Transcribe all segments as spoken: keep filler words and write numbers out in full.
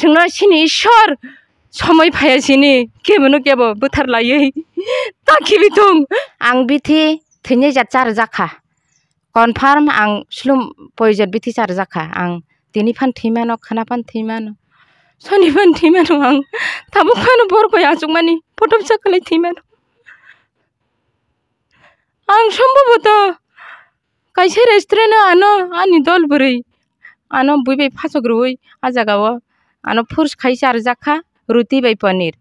Nwngno sini Ishwar somoi phaiya sini kebono kebo bwthar laiwi ta khibi thung. Ang bithi thwinai jat char jakha. Confirm ang slum poison bithi char jakha. Ang tini phan thwi mano, khana phan thwi mano, soni phan thwi mano, ang tabuk phano bor koi achukmani, potomsa kwlai thwi mano. Ang sombhoboto kaisa restaurant o ano ani dol bwrwi ano bui bai phachok rwui a jaga o ano furs khai charwjak kha, ruti bai paneer.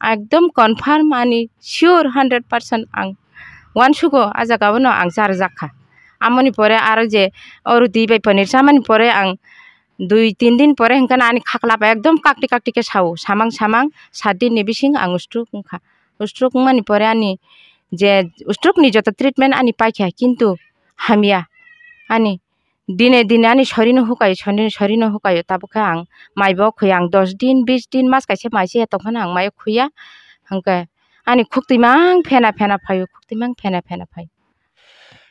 Ekdom confirm ani sure hundred percent ang uansugo a jaga o no ang charwjak kha. Amoni pore aro je o ruti bai paneer chamani pore ang dui tin din pore hwnkhe ani khakla bai ekdom kakti kakti khe sao, samang samang sat din ni bising ang stroke wngkha. Stroke wngmani pore ani je stroke ni joto treatment ani paikha, kintu hamya ani dine dine ani sorino hukayo, sorino, sorino hukayo, tabuk khe ang mai bo khuya, ang dos din, bis din, mas kaisa mai se tongphano ang mai khuya, hwnkhe ani khuk twimang phena phena phaio, khuk twimang phena phena phaio.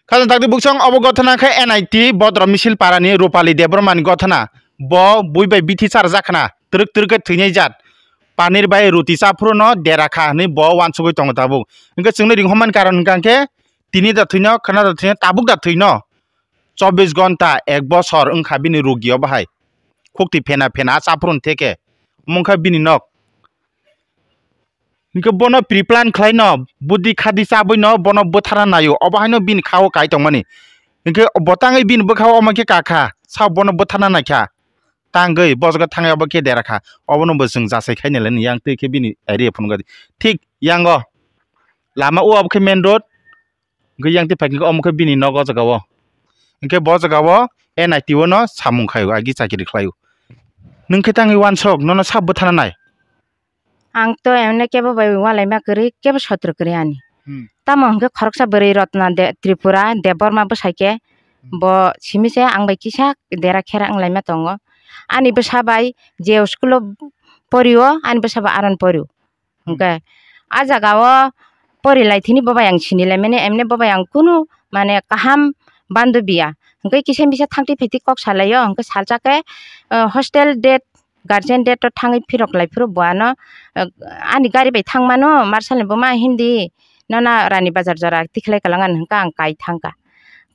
Khajang takti buksong obo gothana khe N I T Bodrom Misil Parani Rupali Debbarmani gothana. Bo bui bai bithi charjak khna, twrwk twrwk khe thwinai jat. Panir bai ruti cha phuru no dera kha hwnwi bo uansugui tongo tabuk. Hwnkhe chwngno ringhormani karon hwnkha khe tini da thwino, khwna da thwino, tabuk da thwino. Chobbish gonta, ek bosor wngkha bini rugi o bahai. Khukti phena phena a cha phuru ni theke. Omo wngkha bini nok. Hinkhe bono pre-plan khlaino, budi khadi chabwino bono bwtharna naio, obo haino bini kha-o kai tongmani. Hinkhe bo tangwi bini bwkha-o omo khe kakha, sao bono bwtharna naikha. Tangwi bojok thangwi obo khe dera kha, obono bo chwng jasai khaina le yang twi khe bini area phunukgadi. Thik yango lama o obo khe main road, hinkhe yang twi phaikhe omo khe bini nogo jaga-o. Hinkhe bo jaga-o N I T o no samung khaio, agi chakiri khlaio. Nwng khe tangwi uansuk, nono sabo bwtharna nai. Ang to emne kebo bai ualaima kwrwi, kebo sotro kwrwi ani. Hmm. Tamo hwnkhe khoroksa bwrwi Rotna de, Tripura, Debbarma bwsai khe, hmm, bo simi se ang bai kisa dera khera wnglaima tongo. Ani bwsa bai je school o porio, ani bwsa bai aron porio. Hmm. Hwnkhe a jaga o porilai thini bo bai ang sinilaimani, emne bo bai ang kunu mane kaham bandobiya. Hwnkhe kisa misa thangti phaiti kok salaio, hwnkhe salsa khe, eh, hostel date guardian date o thangwi phirok lai phuru bo ano, eh, ani gari bai thang mano, marsalni buma hindi nono Rani Bazar jora tikhlai kalang ani hwnkha ang kai thangkha.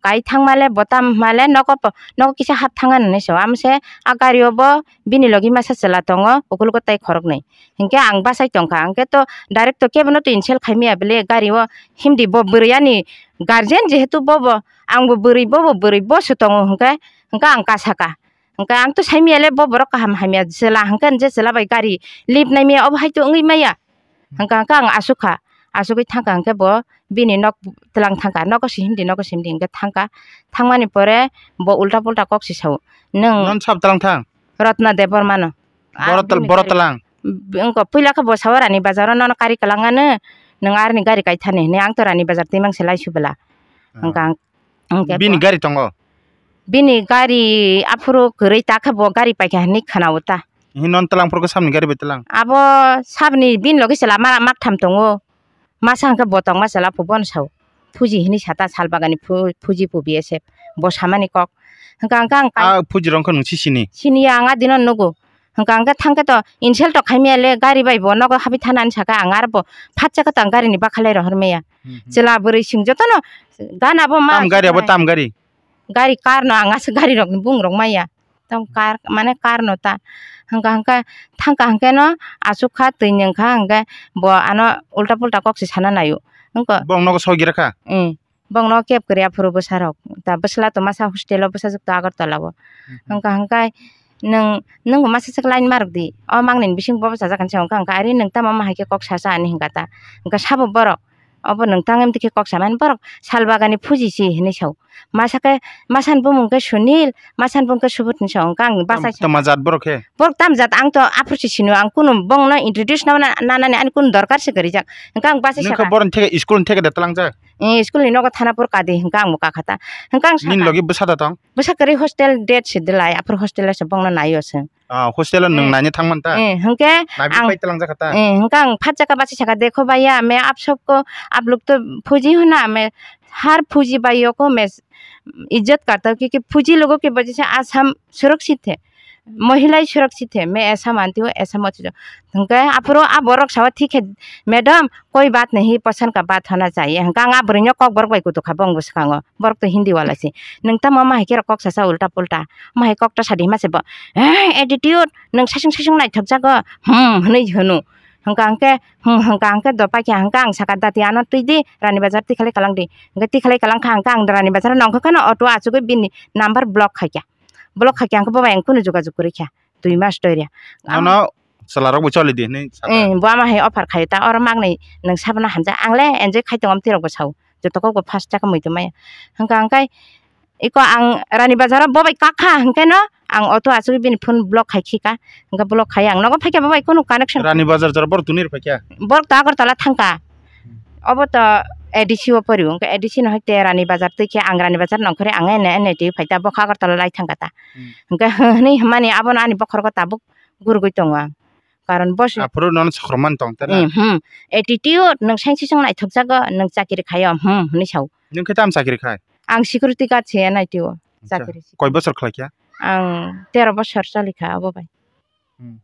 Kai thangmale bo tam hwnmale nogo po, nogo kisa hap thang ani hinwi sao. Amose a gari o bo bini logi masa chwla tongo, ukulugo tai khoroknwi. Hinkhe ang bachai tongkha, hinkhe to direct to kebono to insult khaimaya bele gari o hindi bo bwrwi ani guardian jehetu bobo, angbo bwrwi bobo bwrwi bo se tongo hinkhe, hinkhe ang kasaka. Hwnkhe ang to saimiyale bo borok kaham hamya chwla, hwnkhe je chwla bai gari lip naimaya obo hai to wngwi maya. Hwnkha hwnkhe ang asukha, asugwi thangkha hwnkhe bo bini nok twlang thangkha, nogo sihimdi, nogo sihimdi hwnkhe thangkha. Thangmani pore bo ulta pulta kok se sao, "Nwng non sab twlang thang? Rotna Debbarma no." Boro twlang? Wngkha, puila khe bo sao Rani Bazar o nono kari kwlangano, nwng aroni gari kaithani hinwi, ang to Rani Bazar twimang se lai subela. Ah. Hwnkha ang Hwnkhe bini bo gari tongo? Bini gari aphuru kwrwi ta khe bo gari paikha hinwi khwnao ta. Hi non twlang phuru khe sabni gari bai twlang? Abo sabni bini logi chwla ma, maktham tongo. Masa hwnkhe bo tongma chwla phu bono sao. Phuji hinwi sata Salbagani phu-, phuji phu B S F. Bo samani kok. Hwnkha hwnkhe ang kai- Ah, phuji rok wngkha nwng si sini? Siniya ang a dino nugo. Hwnkha hwnkhe thangkhe to insult to khaimiyale gari bai bo nogo habwi thanani sakha ang aro bo phatsa khe to ang garini bakhalai rohor maya. Hmm, hmm. Chwla bwrwi chwng jotono gana bo ma. Tam gari abo, tam gari? Gari car no ang aswk gari rokni bung rok maya. Tam car mane car no ta. Hwnkha hwnkhe thangkha hwnkhe no aswk kha twi nwng kha hwnkhe bo ano ulta pulta kok se sana naio. Hwnkha. Bong nogo sogwi rakha? Hmm. Bongno kep kwrwi aphuru bwsarok. Ta bwsla to masa hostel o bwsajwk to Agartala o. Mhm. Hwnkha hwnkhe nwng, nwng bo masa swk line marwk di. O mangni bising bo bwsajak hinwi se hwnkha hwnkha, "Are nwng tamo ma hai khe kok sasa?" hinwi hwnkha ta. Hwnkha sabo borok, "Obo nwng tang em twi khe kok samani borok Salbagani phuji si," hinwi sao. Masa khe, masani bumung khe Sunil, masani bumung khe Subodh hinwi sao. Hwnkha ang bachai. Tam, tama jat borok khe? Borok tam jat, ang to aphuru se sino, ang kunu bongno introduce na, na, nanani ani kunu dorkar se kwrwijak. Hwnkha ang bachai saka. Nwng khe borokni theke, school ni theke de twlangjak? Eh, school ni nogo thana phuru kadi, hwnkha ang bo kakha ta. Hwnkha ang nini saka. Logi bwsa da tong? Bwsa kwrwi hostel date se de lai, aphuru hostel o se bongno naio se. Ah, hostel o nwng naina thangmani ta? Eh, hwnkhe nabi ang pai twlangjak kha ta? Eh, hwnkha ang phatsa kha bachai saka, "Dekho bhaiya, main aap sabko, aap log to phuji ho na, main har phuji bhaiyo ko main ijjat karta hu, kyunki phuji logo ki wajah se Assam surakshit hai." Mohila hi surakshit hai, main aisa manti hu, aisa mat socho. Hwnkhe aphuru a borok sao thik khe, "Madam, koi baat nahi, pasand ka baat hona chahiye." Hwnkhe ang a bwrwino kokborok bai kutuk kha, bongni bwskango. Borok to Hindi wala se. Nwng tamo ma hai khe rok kok sasa ulta pulta. Ma hai kok ta sadi ma se bo. "Eh, attitude, nwng sasing sasing naithok jago." Hmm, hwnwi hwno. Hwnkha hwnkhe, hmm, hwnkha hwnkhe dophai khe hwnkha ang saka dati ano twi di, Rani Bazar tikhalai kalang di. Hwnkhe tikhalai kalang kha hwnkha ang Rani Bazar nongkha kheno auto achugwi bini number block khaikha. Block khaikha hwnkhe bo bai ang kunu jogajog kwrwi kha. Dui mas doirya. Nono chwla rok bo choli di hinwi sakha. Eh, bo ama hai offer khaio ta, oro magnai nwng sabana hamjak. Ang le enjoy khai tongo, amtwi rok bo sao. Joto kok bo first chakha muitu maya. Hwnkha hwnkhe iko ang Rani Bazar o bo bai kakha hwnkhe no ang auto achugwi bini phone block khai khika. Hwnkhe block khai ang nogo phaikha bo bai kunu connection. Rani Bazar jora borok tuni rw phaikha? Borok to Agartala thangkha. Obo to A D C o porio, hwnkhe A D C no hai te Rani Bazar twi khe ang Rani Bazar nongkhorwi ang ene ene twi phaita, bo kha Agartala lai thangkha ta. Hmm. Hwnkhe hwnwi hwnmani abono ani bokhorok tabuk gurugwi tongo ang. Karon bo se Aphuru nono sokromani tong ta na? Hmm, hmm. Attitude, nwng sainsi song naithok jago, nwng chakiri khaio, hmm, hwnwi sao. Nwng khe tamo chakiri khai? Ang security guard se N I T o. Acha. Chakiri se. Koi bosor khlai kha? Ang tero bosor choli kha abo bai. Hmm.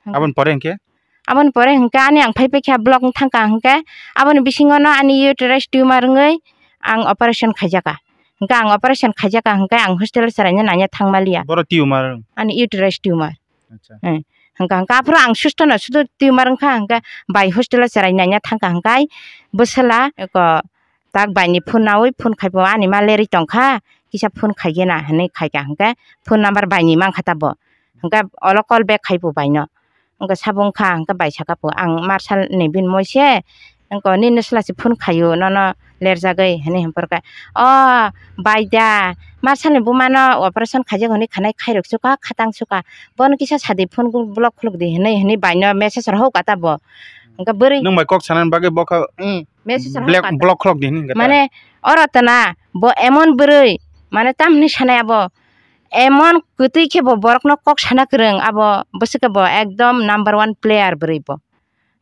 Hwnkhe Aboni pore hwnkhe? Aboni pore hwnkhe ani ang phai phai kha block wng thang kha hwnkhe aboni bisingo no ani uterus tumor wngwi ang operation khaijak kha. Hwnkhe ang operation khaijak kha hwnkhe ang hostel o chwraino nanya thang maliya. Boro tumor? Ani uterus tumor. Acha. Eh, hwnkha hwnkha aphuru ang susto no sudo tumor wngkha hwnkhe bai hostel o chwrai nanya thangkha hwnkhe bwswla eko tak bai ni phone nawi phone khaibo ani ma lerwi tongkha kisa phone khaigena hinwi khaikha hwnkhe phone number bai ni mankha ta bo hwnkhe olo call back khaibo bai no hwnkhe sabo wngkha hwnkhe bai sakha po ang marshal ni bini moi se wngkha nini swla se phone khaio nono lerjagwi hinwi hwnkhorkhe o bai da marshal ni buma no operation khaijak hinwi khanai khairok sukha khatang sukha bono kisa sadi phone block khuluk di hinwi hinwi bai no message rohok kha ta bo hwnkhe bwrwi. Nwng bai kok sanani bagwi bo kha Mm, message rohok black kha ta. Block khuluk di hinwi hwnkhe ta. Mane oro tana bo emon bwrwi mane tam hinwi sanai abo emon kwtwi khe bo borok no kok sana kwrwng abo bwswk khe bo ekdom number one player bwrwi bo.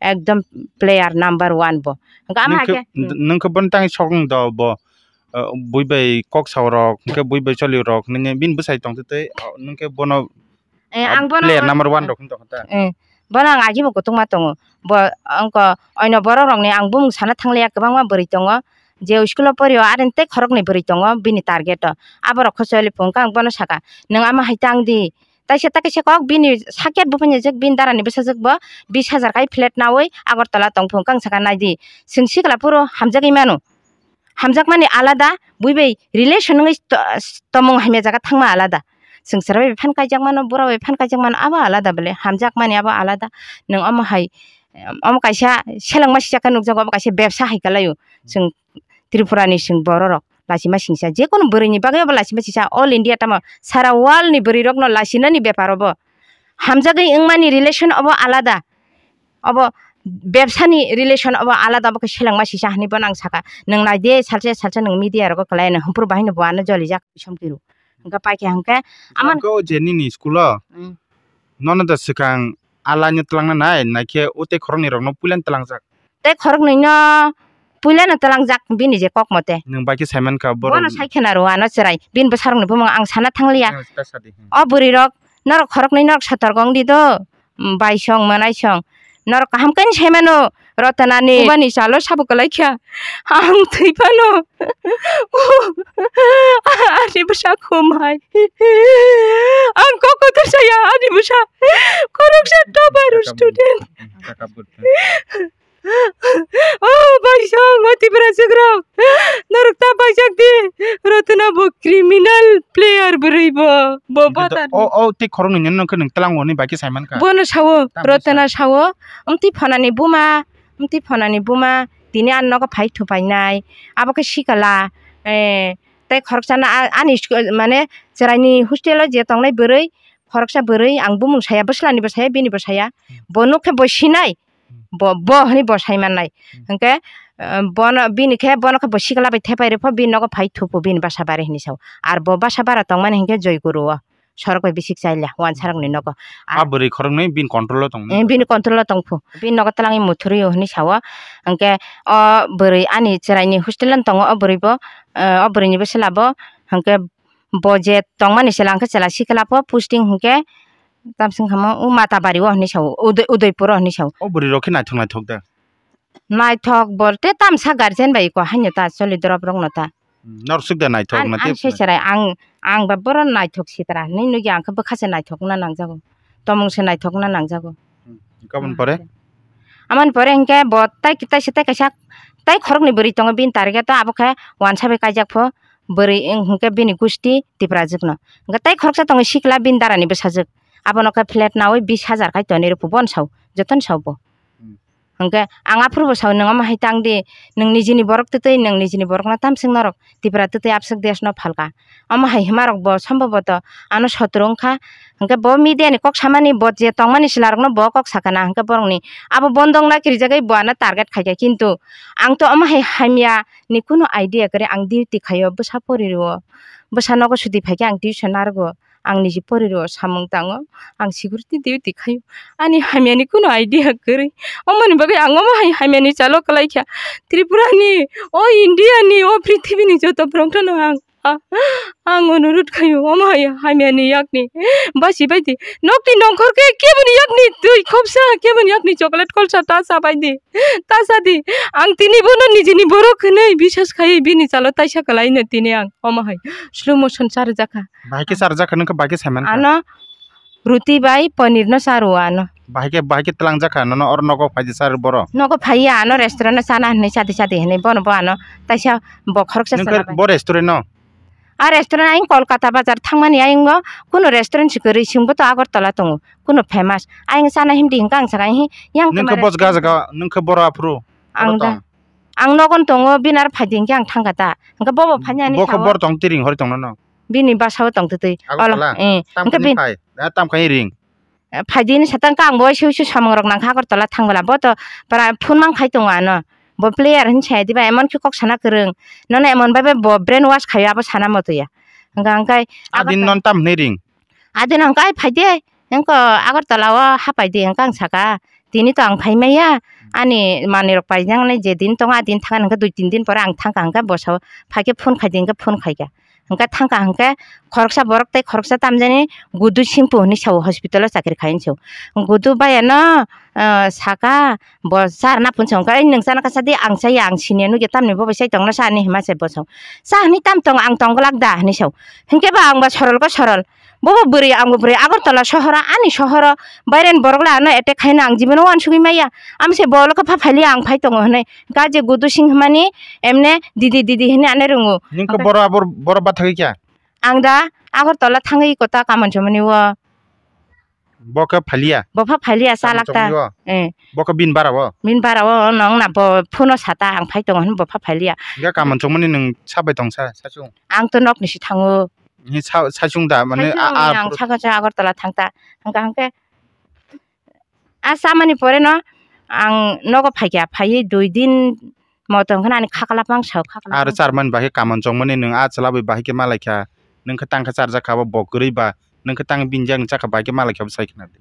Ekdom player number one bo. Hwnkhe ama Nwng khe, hakhe, hmm. Nwng khe bono tangwi sokong do bo, uh, bui bai kok saorok, hwnkhe bui bai choliorok, nini bini bwsai tongtwtwi, uh, nwng khe bono, Eh, uh, ang bono player ang number one rok wng tongkha ta? Eh, bono ang agi bo kutung ma tongo. Bo, wngkha, oino borok rokni ang bumung sana thangliya, kwbangma bwrwi tongo. Je school o porio, aroni tei khoroknwi bwrwi tongo, bini target o. Aborok kho choli phung kha, ang bono saka, "Nwng ama hai tang di." Taisa ta kaisa kok bini sakya buphanya jwk bini dara ni bwsajwk bo bis hajar kai flat nawi Agartala tongphung kang saka naidi. Chwng sikla phuru hamjagwi mano. Hamjakmani alada, bui bai relation wngwi to-, tomung hamya jaga thangma alada. Chwng chwra bai phan kaijak mano, bura bai phan kaijak mano, abo alada bole. Hamjakmani abo alada. Nwng omo hai, omo kaisa selengma sijak khe nukjago, obo kaisa bebsa hai kalaio. Chwng Tripura ni chwng borok rok lachima singsa, jekunu bwrwi ni bagwi obo lachima singsa, all India tamo sara world ni bwrwi rok no lachinani bepar obo hamjagwi wngmani relation obo alada, obo bebsa ni relation obo alada, obo khe selengma singsa hinwi bono ang saka. Nwng nai de salsa salsa nwng media rogo kwlai no, hwnphuru bahai no bo ano jolijak somkiru. Hwnkhe paikha hwnkhe amon Hwnkhe o je nini school o, Mm. Nono da swkang a line o twlangna nai, naikhe o tei khoroknwi rokno puilano twlangjak. Tei khoroknwino puilano twlangjak bini je kok mote. Nwng bai khe saimankha borok. Bono sai khena rw ano chwrai. Bini bwsarokni bumung ang sana thangliya. Nwng ta sadi, hmm. O bwrwirok, norok khoroknwi norok sotorgo wngdi do. Baisong, mwnaisong. Norok kaham khe saimano, Rotana ni bumani salo sabo kwlai kha. Ang thwi phano. Ani bwsa khum hai. Ang kok kotor saya, ani bwsa. Khoroksa topper student. Oh, baisong, o Tipraswk rok. Norok ta paijak di. Rotana bo criminal player bwrwi bo. Bo Hwnkhe to, badar. O, o, tei khoroknwi nini nokhe nwng twlango hwnwi bai khe saimankha. Bono sao, Tamo Rotana sa. Sao, "Amtwi phanani buma, amtwi phanani buma, tini ani nogo phai thupainai, abo khe sikala, eh, tei khoroksano a-, ani sku-, mane chwraini hostel o je tongnai bwrwi, khoroksa bwrwi, ang bumung saya, bwslani bo saya, bini bo saya, Hmm. Bo nuk khe bo sinai, Hmm. bo, bo hwnwi bo sai mannai." Hmm. Hwnkhe, eh, bono, bini khe, bono khe bo sikla bai thepai rw pho, bini nogo phai thupo, bini basa bari hwnwi sao. Ar bo basa bara tongmani hwnkhe Joyguru o. Sorok bai bisik chaila, wansa rokni nogo. A A bwrwi khoroknwi bini control o tong. Eh, bini control o tongphu. Bini nogo twlangwi muthurwi o hwnwi sao. Hwnkhe o bwrwi ani chwraini hostel o tongo, o bwrwi bo, eh, o bwrwini bwsla bo, hwnkhe bo je tongmani chwla hwnkhe chwla sikla pho posting hwnkhe Tamsing hamo, o Matabari o hinwi sao, Udai-, Udaipur o hinwi sao. O bwrwi rok khe naithok naithok da. Naithok bolte tamsa guardian bai ko haino ta choli drop rok no ta. Hmm, norok swk da naithok. An, na an tei se cherai ang, ang ba boron naithok sitra hinwi nukya ang khe bwkha se naithok na nangjago. Tomung se naithok na nangjago. Hmm, kabun pore? Amoni pore hinkhe bo tai, tai se tai kaisa tai khoroknwi bwrwi tongo bini target o abo khe wansa bai kaijak pho bwrwi hinkhe bini gusti Tiprajwk no. Hinkhe tai khoroksa tongo sikla bini dara ni bwsajwk. Abono khe flat nawi bis hajar kai tonwi rw phu bono sao, jotono sao bo. Hmm. Hwnkhe ang aphuru bo sao, "Nwng omo hai tang di, nwng nijini borok twtwi, nwng nijini borokno tamswk norok Tipra twtwi abswk desh no phalka." Omo hai hima rok bo somboboto ano sotro wngkha. Hwnkhe bo media ni kok samani, bo je tongmani chwla rokno bo kok sakha na, hwnkhe borokni abo bondo wngna kirijagwi bo ano target khaikha, kintu ang to omo hai hamya ni kunu idea kwrwi, ang duty khaio, bwsa pori rwo, bwsa nogo suti phaikhe ang tuition narwgo. Ang niji pori rwo samung tango, ang security duty khaio. Ani hamyani kunu idea kwrwi. Omoni bagwi ang omo hai hamyani chalo kwlaikha. Tripura ni, o India ni, o prithibi ni joto borok no ang, a-, ang onurut khaio. Omo hai hamyani yakni basi baidi. Nokni nongkhor khe keboni yakni twi khopsa, keboni yakni chocolate kolsa ta sa baidi. Ta sa di, ang tini bono nijini borok hwnwi biswas khai bini chalo taisa kwlaino tini ang omo hai slow motion charwjakha. Bahai khe charwjakha, nokha bahai khe saimankha. Ano ruti bai paneer no charwo ano. Bahai khe, bahai khe twlangjakha, nono oro nogo phaidi charw boro. Nogo phaiya ano restaurant no chana hwnwi chadi chadi hwnwi bono bo ano taisa bo khoroksa. Nokha chana bai bo restaurant no? A restaurant ayang Kolkata bazar thangmani ayang o kuno restaurant si kwrwi, singbo to Agartala tongo, kuno famous. Ayang chana himdi hingka ang saka, "Hi, yang nung khe bos ga jaga, nung khe boro aphuru." Ang da, ang nogon tongo, bini aro phaidi hingke ang thangka ta. Hingke bobo phanya ani bo khe sao. Bor tong tiring hori tong nono. Bini basa o tong twi twi. Agartala? Olo, eh. Tam hingke khe bin phai, tam khe ring. Eh, phaidi ni satang kang bo isu isu samung rok nang kha Agartala thang bwla. Bo to para phone mang khai tongo ano. Bo player hin sai diba, emon khe kok sana kwrwng. Nono emon bai bai bo brain wash khayo abo sana moto ya. Hingka hingkai adin non tam hinwi ring. Adin hingkai phaidi, hingko Agartala o hapai di hingka ang saka. Tini to ang phai maya. Ani manwi rok pai jang nai je din tongo adin thang hingka dui tin din pore ang thang kha hingka bo sao phai khe phone khai di hingka phone khai kha. Hingke thangka hingke khoroksa borok tei khoroksa tamjani Gudu Singpu hinui sao, hospital o chakri khai hinui sao. Gudu bai ano, ah, saka bo charna phunsa hingke, "Ei nwng chana kasa di, ang chaya, ang siniya nukya, tamni bo bai chai tongna sa," hinui hima se bo sao. Cha hinui tam tong, ang tong glak da hinui sao. Hingke ba ang ba sorol ko sorol. Bo bo bwrwi, ang bo bwrwi, Agartala sohoro, ani sohoro, baireni borok le ano attack khaina ang jibino uansugui maya. Ami se bo olo khe pha phailiya ang phai tongo hinui. Ga je Gudu Singh himani emne didi didi hinui ane rungo. Ningkhe boro abor, boro bathagwi kya? Ang da Agartala thangwi kota kamon chomani o. Bo khe phailiya? Bo pha phailiya, kamon chalak ta chomani o? Eh. Bo khe bin bara o? Bin bara o, nong na bo phone o sata ang phai tongo hinui bo pha phailiya. Ga kamon chomani nwng sabai tong sa, sachung? Ang to nok ni si thango. Ni sa-, sachung da, mane sachung a, a, ang pro- saka cha Agartala thang ta. Hingka hingke A chamani pore no ang nogo phaikha, phaiwi dui din motom kheno ani khakla pang sao, khakla pang sao. Aro charmani bahai kamon chongmani nwng a chwla bai bahai khe malaikha, nwng khe tang khe charjak kha bo, bo kwrwi ba, nwng khe tang bini yak ni chakha bahai khe malaikha bo sai khna di.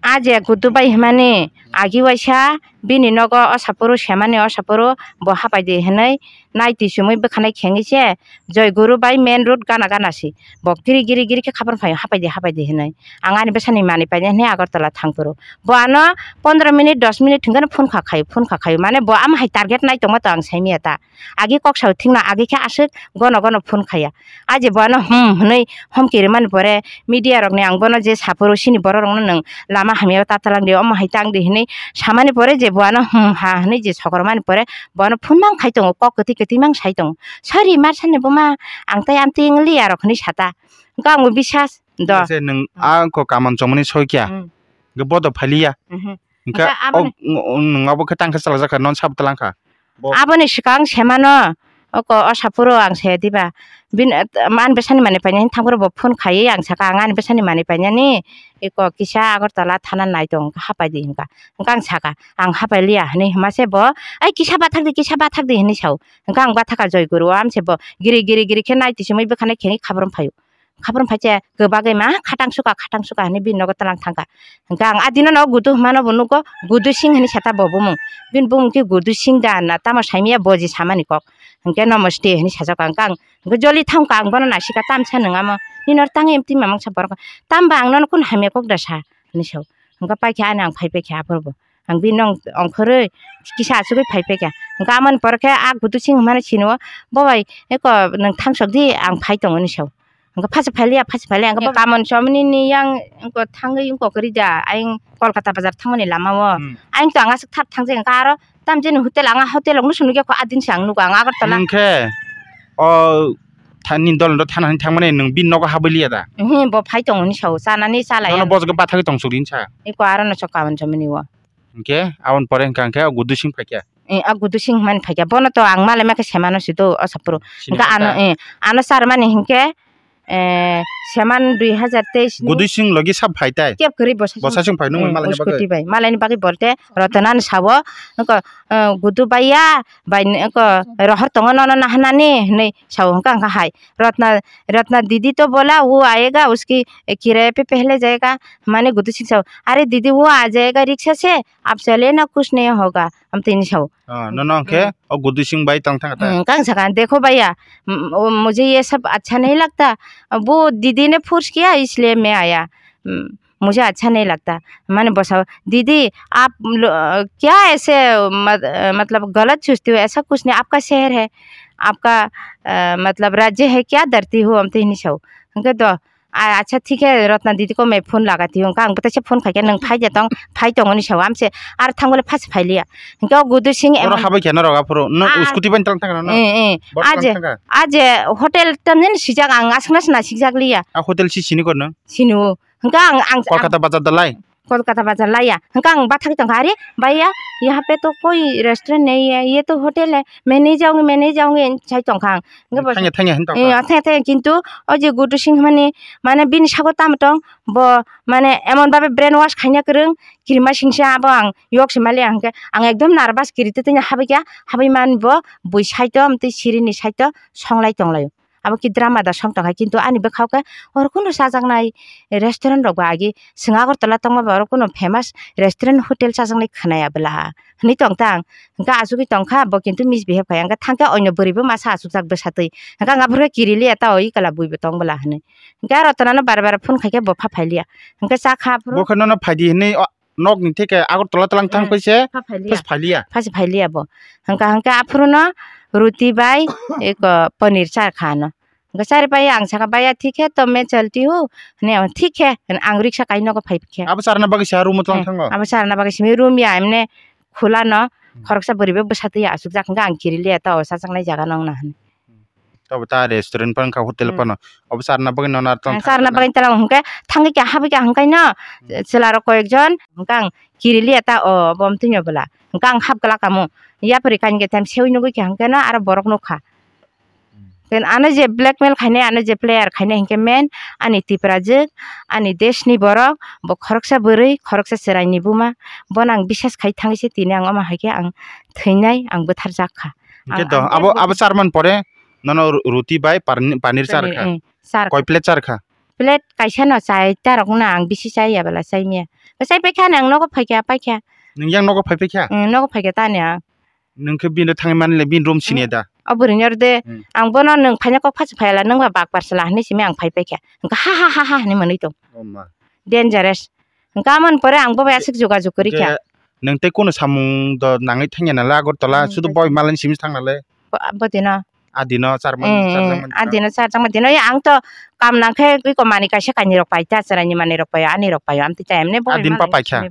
A je Gudu bai himani agi waisa bini nogo o saphuru semani, o saphuru bo hapai di hinui nai twi chumui bwkhanai khengwi se Joy Guru bai main road gana gana si. Bo giri giri giri khe khaphang phaio, hapai di, hapai di hinui. Ang ani bwsani manwi painai hinui Agartala thang phuru. Bo ano pondro minute, dos minute hwnkhe no phone kha khaio, phone kha khaio. Mane bo ama hai target nai tongma to ang sai manya ta. Agi kok sao thikno, agi khe aswk gono gono phone khaiya. A je bo ano hmm hinui homki rwmani pore media rokni ang bono je saphuru chini borok rokno nwng lama hamya o ta talang di, omo hai tang di hinui samani pore je bo ano hmm ha hinui je sokromani pore bo ano phone mang khai tongo, kok kwtwi kwtwi mang sai tongo. Sorry, mar sani buma, ang tai amtwi wng liya rok hinui sata. Hwnkhe ang bo bisas do. Nwng a wngkha kamon chongmani soi kya? Hmm. Hwnkhe bodo phailiya. Mhm. Hwnkhe hwnkhe aboni o, o, nwng abo khe tang khe chalajak kha, non sabo tlang kha. Bo- Aboni swkang semano, oko o saphuru ang se diba. Bini, eh, ani bwsani manwi painani thangphuru bo phone khaiwi ang saka, ang ani bwsani manwi painani, eko kisa Agartala thana nai tong, hapai di hwnkha. Hwnkhe ang saka, ang hapai liya hinui hwma se bo, "Ai kisa bathak di, kisa bathak di," hinui sao. Hwnkhe ang bathakha Joy Guru o, amse bo giri giri giri khe nai twi chumui bwkhanai kheni khabrum phaio. Khaprum phai khe kwbagwi ma khatang suka, khatang suka hinwi bini nogo twlang thangkha. Hwnkhe ang a dino no Gudu hwnmano bo nugo, Gudu Singh hinwi sata bo bumung. Bini bumung khe Gudu Singh da na tamo saimanya boji samani kok. Hwnkhe nomoste hinwi sajak ang kang. Hwnkhe joli thangkha ang bono naisika tamsa nwng amo. Nini oro tangwi emtwi mamang sa borok. Tamba ang nono kunu hamya kok da sa hinwi sao. Hwnkhe paikha ani ang phai paikha aphuru bo. Ang bini nong ongkhorwi kisa achugwi phai paikha. Hwnkhe amoni pore khe a Gudu Singh hwnmani sinio, "Bo bai, eko nwng thangsok di, ang phai tongo," hinwi sao. Hwnkhe phasa phailiya, phasa phailiya, hwnkhe bo kamon somni ni yang eko thangwi wngkok rida, ayang Kolkata bazar thangmani lama o. Hmm. Ayang to ang aswk thap thangjak, hwnkhe aro tamjani hotel, ang a hotel rok no swnukya kho, a din se ang nugo, ang Agartala. Hwnkhe o thani dol no thana hinwi thangmani nwng bini nogo habwi liya da? Mhm, bo phai tongo hinwi sao, chanani chalai. Nono bojok bathagwi tong suk di hinwi sa. Eko aro no chok kamon somni o. Hwnkhe aboni pore hwnkha hwnkhe o Gudu Singh phaikha. Eh, a Gudu Singh hwnmani phaikha. Bono to ang malai makhe semano si do o sapro. Sini hwnkhe ano, kha? Eh, ano charmani hwnkhe, eh, seman dui hajar teis ni. Gudu Singh logi sab phai tai? Kep kwrwi bwsa. Bwsa sing phai nung, eh, malai ni bagwi. Scooty bai. Malai ni bagwi bolte Rotana ni sao. Nokho, eh, Gudu baiya, bai nokho rohor tongo nono nahanani hinwi sao hwnkha hwnkha hai. Rotna, Rotna didi to bola wo ayega, uski kiraya pe pehle jayega. Mane Gudu Singh sao, "Are didi, wo aa jayega rickshaw se, aap chale na, kuch nahi hoga," amtwi hinwi sao. Ah, nono hwnkhe, hmm, o Gudu Singh bai tong thang ta? Hmm, kang sakha, "Dekho bhaiya, m-, o, mujhe ye sab accha nahi lagta, wo didi ne force kiya, isliye main aya, m-, mujhe accha nahi lagta." Mane bo sao, "Didi, aap lo-, kya aise, mat-, matlab, galat sochte ho, aisa kuch nahi, aapka sheher hai, aapka, ah, matlab, rajya hai kya, dharti ho," amtwi hinwi sao. Hwnkhe do, "A-, acha, thik hai, Rotna didi ko main phone lagati hu." Hwnkhe ang bwthaisa phone khaikhe, "Nwng phai de tong, phai tongo," hinwi sao. Amse aro thang bole phas phailiya. Hwnkhe o Gudu Singh oro emon habai khe norok aphuru, no, ah, scooty bai tlang thang no? Eh, eh. Bor a tlang je, thang kha? A je hotel tamjani sijak, ang aswkna sina sijak liya. A hotel si sini kor no? Sini o. Hwnkhe ang, ang, Kolkata bazar dalai? Kolkata bazar laiya. Hwnkhe ang bathagwi tongkha, "Are, bhaiya, yahan pe to koi restaurant nahi hai, ye to hotel hai, main nahi jaungi, main nahi jaungi," hinwi sai tongkha ang. Hwnkhe bo thangya, thangya hinwi tongkha. Eh, thangya, thangya, kintu o je Gudu Singh mani, mane bini sago tamo tong, bo mane emon bhabe brain wash khaina kwrwng, kirima singsa abo ang yok se maliya, hwnkhe ang ekdom nervous, kiri twi twi habikha, habwi mani bo bui side o, amtwi sirini side o songlai tonglaio. Abo ki drama da song tongkha, kintu ani bwkhao khe oro kunu chajaknai restaurant rok ba agi chwng Agartala tongma ba oro kunu famous restaurant hotel chajaknai khwnaya bwla hinwi tongtang. Hwnkhe achugwi tongkha bo, kintu misbehave khai, hwnkhe thangkhe oino bwrwi bo masa achukjak bwsatwi, hwnkhe ang aphuru khe kiriliya ta o ikala bui bo tong bwla hinwi. Hwnkhe aro Rotana no bare bare phone khaikhe bo pha phailiya, hwnkhe chakha aphuru. Bo khe nono phaidi hinwi o nokni theke Agartala tlang thang, eh, khe se pha phailiya. Phas phailiya. Phas phailiya bo. Hwnkha hwnkhe aphuru no ruti bai eko paneer char kha ano. Hwnkhe chari pai ang sakha, "Bhaiya, thik hai, to main chalti hu?" Hwnwi ang, "Thik hai," hwnwi ang riksa kai nogo phai khe. Abo charna bagwi se room o tlang, eh, thango? Abo charna bagwi simi room ya, emne khula no, hmm, khoroksa bwrwi bai bwsa twi achukjak, hwnkhe ang kiriliya ta o chajaknai jaga no wngna hwnwi. Tobo ta restaurant phano wngkha, hotel, hmm, phano. Obo charna bagwi nono ar tong, eh, charna bagwi tong hwnkhe thangwi khe habwi khe hwnkhe no, hmm, chwla rok koyek jon hwnkhe ang kiriliya ta o, obo amtwino bwla. Hwnkhe ang hap glak kamo. Yapri kainwi khe tam seui nugwi khe hwnkhe no aro borok nukha. Hmm. Then ano je blackmail khainai, ano je player khainai hwnkhe main ani Tiprajwk, ani deshni borok, bo khoroksa bwrwi, khoroksa chwraini buma, bono ang bisas khai thangwi se tini ang omo hai khe ang thwinai, ang bwtharjak kha. Hwnkhe ang, to ang abo, abo charman pore nono ru-, ruti bai parni-, paneer char kha? Eh, char. Koi plate char kha? Plate kaisa no chai, ta rok no ang bisi chai ya bwla chai maya. Chai pai kha ang nogo phai kha, pai kha. Nwng yang nogo phai pai kha? Nwng nogo phai kha ta ni ang. Nwng khe bini thangwi mani le bini room sini da? O bwrwi ni oro de, hmm, ang bono nwng phaina kok phasa phai ya la, nwng ba bak par sala hinwi simi ang phai pai kha. Hwnkha ha ha ha ha hinwi mwnwi tong. Oh ma. Dangerous. Hwnkha amoni pore ang bo bai aswk jogajog kwrwi kha. Nwng tei kono samung do nangwi thangya nalai Agartala, hmm, sudu boi malani simi thang nalai. Bo, bo dino. A dino charman, eh, charjakmani a dino charjakmani dino, ya ang to kam nang khe iko manwi kaisa kainwi rok pai ta, chwraini manwi rok pai, ani rok pai, amtwi ta emne bo a din pa pai kha.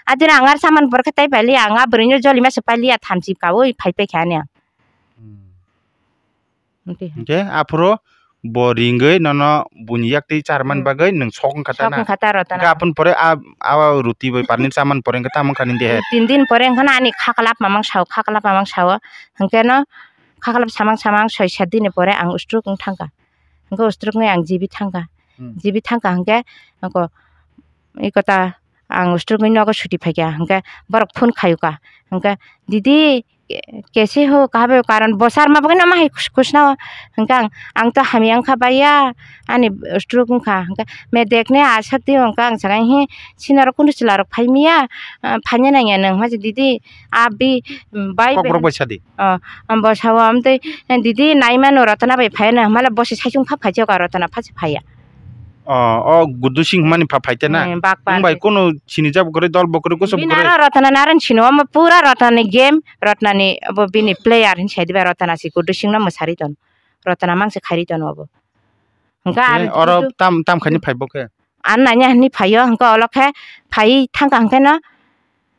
A din ang ar saman bor khe tai pai li, ang a bwrwi no joli masa pai li, a thamchi kaui phai pai kha ani ang. Hmm. Amtwi. Hwnkhe aphuru bo ringwi nono buini yak twi charmani, hmm, bagwi nwng sok wngkha ta na? Sok wngkha ta Rotana. Hwnkhe aphuru pore a, a ruti bai paneer chamani pore hwnkhe tamo wngkha nini dehe? Tin din pore wngkha na ani kha kwlap mamang sao, kha kwlap mamang sao. Hwnkhe no kha kwlap samang samang soi sat dini pore ang stroke wng thangkha. Hwnkhe stroke wngwi ang G B thangkha. Hmm. G B thangkha hwnkhe eko, eko ta ang stroke wngwi nogo suti phaikha. Hwnkhe borok phone khaiyokha. Hwnkhe, "Didi, Kesi ho kahabe karon bosar ma bagwi no ma hai khus-, khusna o. Hwnkhe ang, ang to hamya wngkha baiya, ani stroke wngkha. Hwnkhe medek ne aswk twi wngkha ang sakha, "Hi, sinaro kunu chwla rok phai miya, ah, phai nai nangya nwng?" Hwnma se, "Didi, abi, bai Kokborok bai sadi. Oh, ang bo sao, amtwi, eh, didi, nai mano Rotana bai phai nai." Hwnma le bo se saichung kha phai se, o ka Rotana pha se phai ya. Oh, oh, Gudu Singh hwnmani pha phai te na? Hmm, bak Wng bai pha. Kunu sini jab kwrwi, dol bo kwrwi, kusu bo Bini kwrwi. Naro Rotana naro sini, omo pura Rotana ni game, Rotana ni obo bini player hin sai diba, Rotana si Gudu Singh no mwsari ton. Rotana mang se khairi ton obo. Hwnkhe Eh, ari oro Gudu tam, tam khani phai bo khe? An nanya hwnwi phaio, hwnkhe olo khe phai thangkha hwnkhe no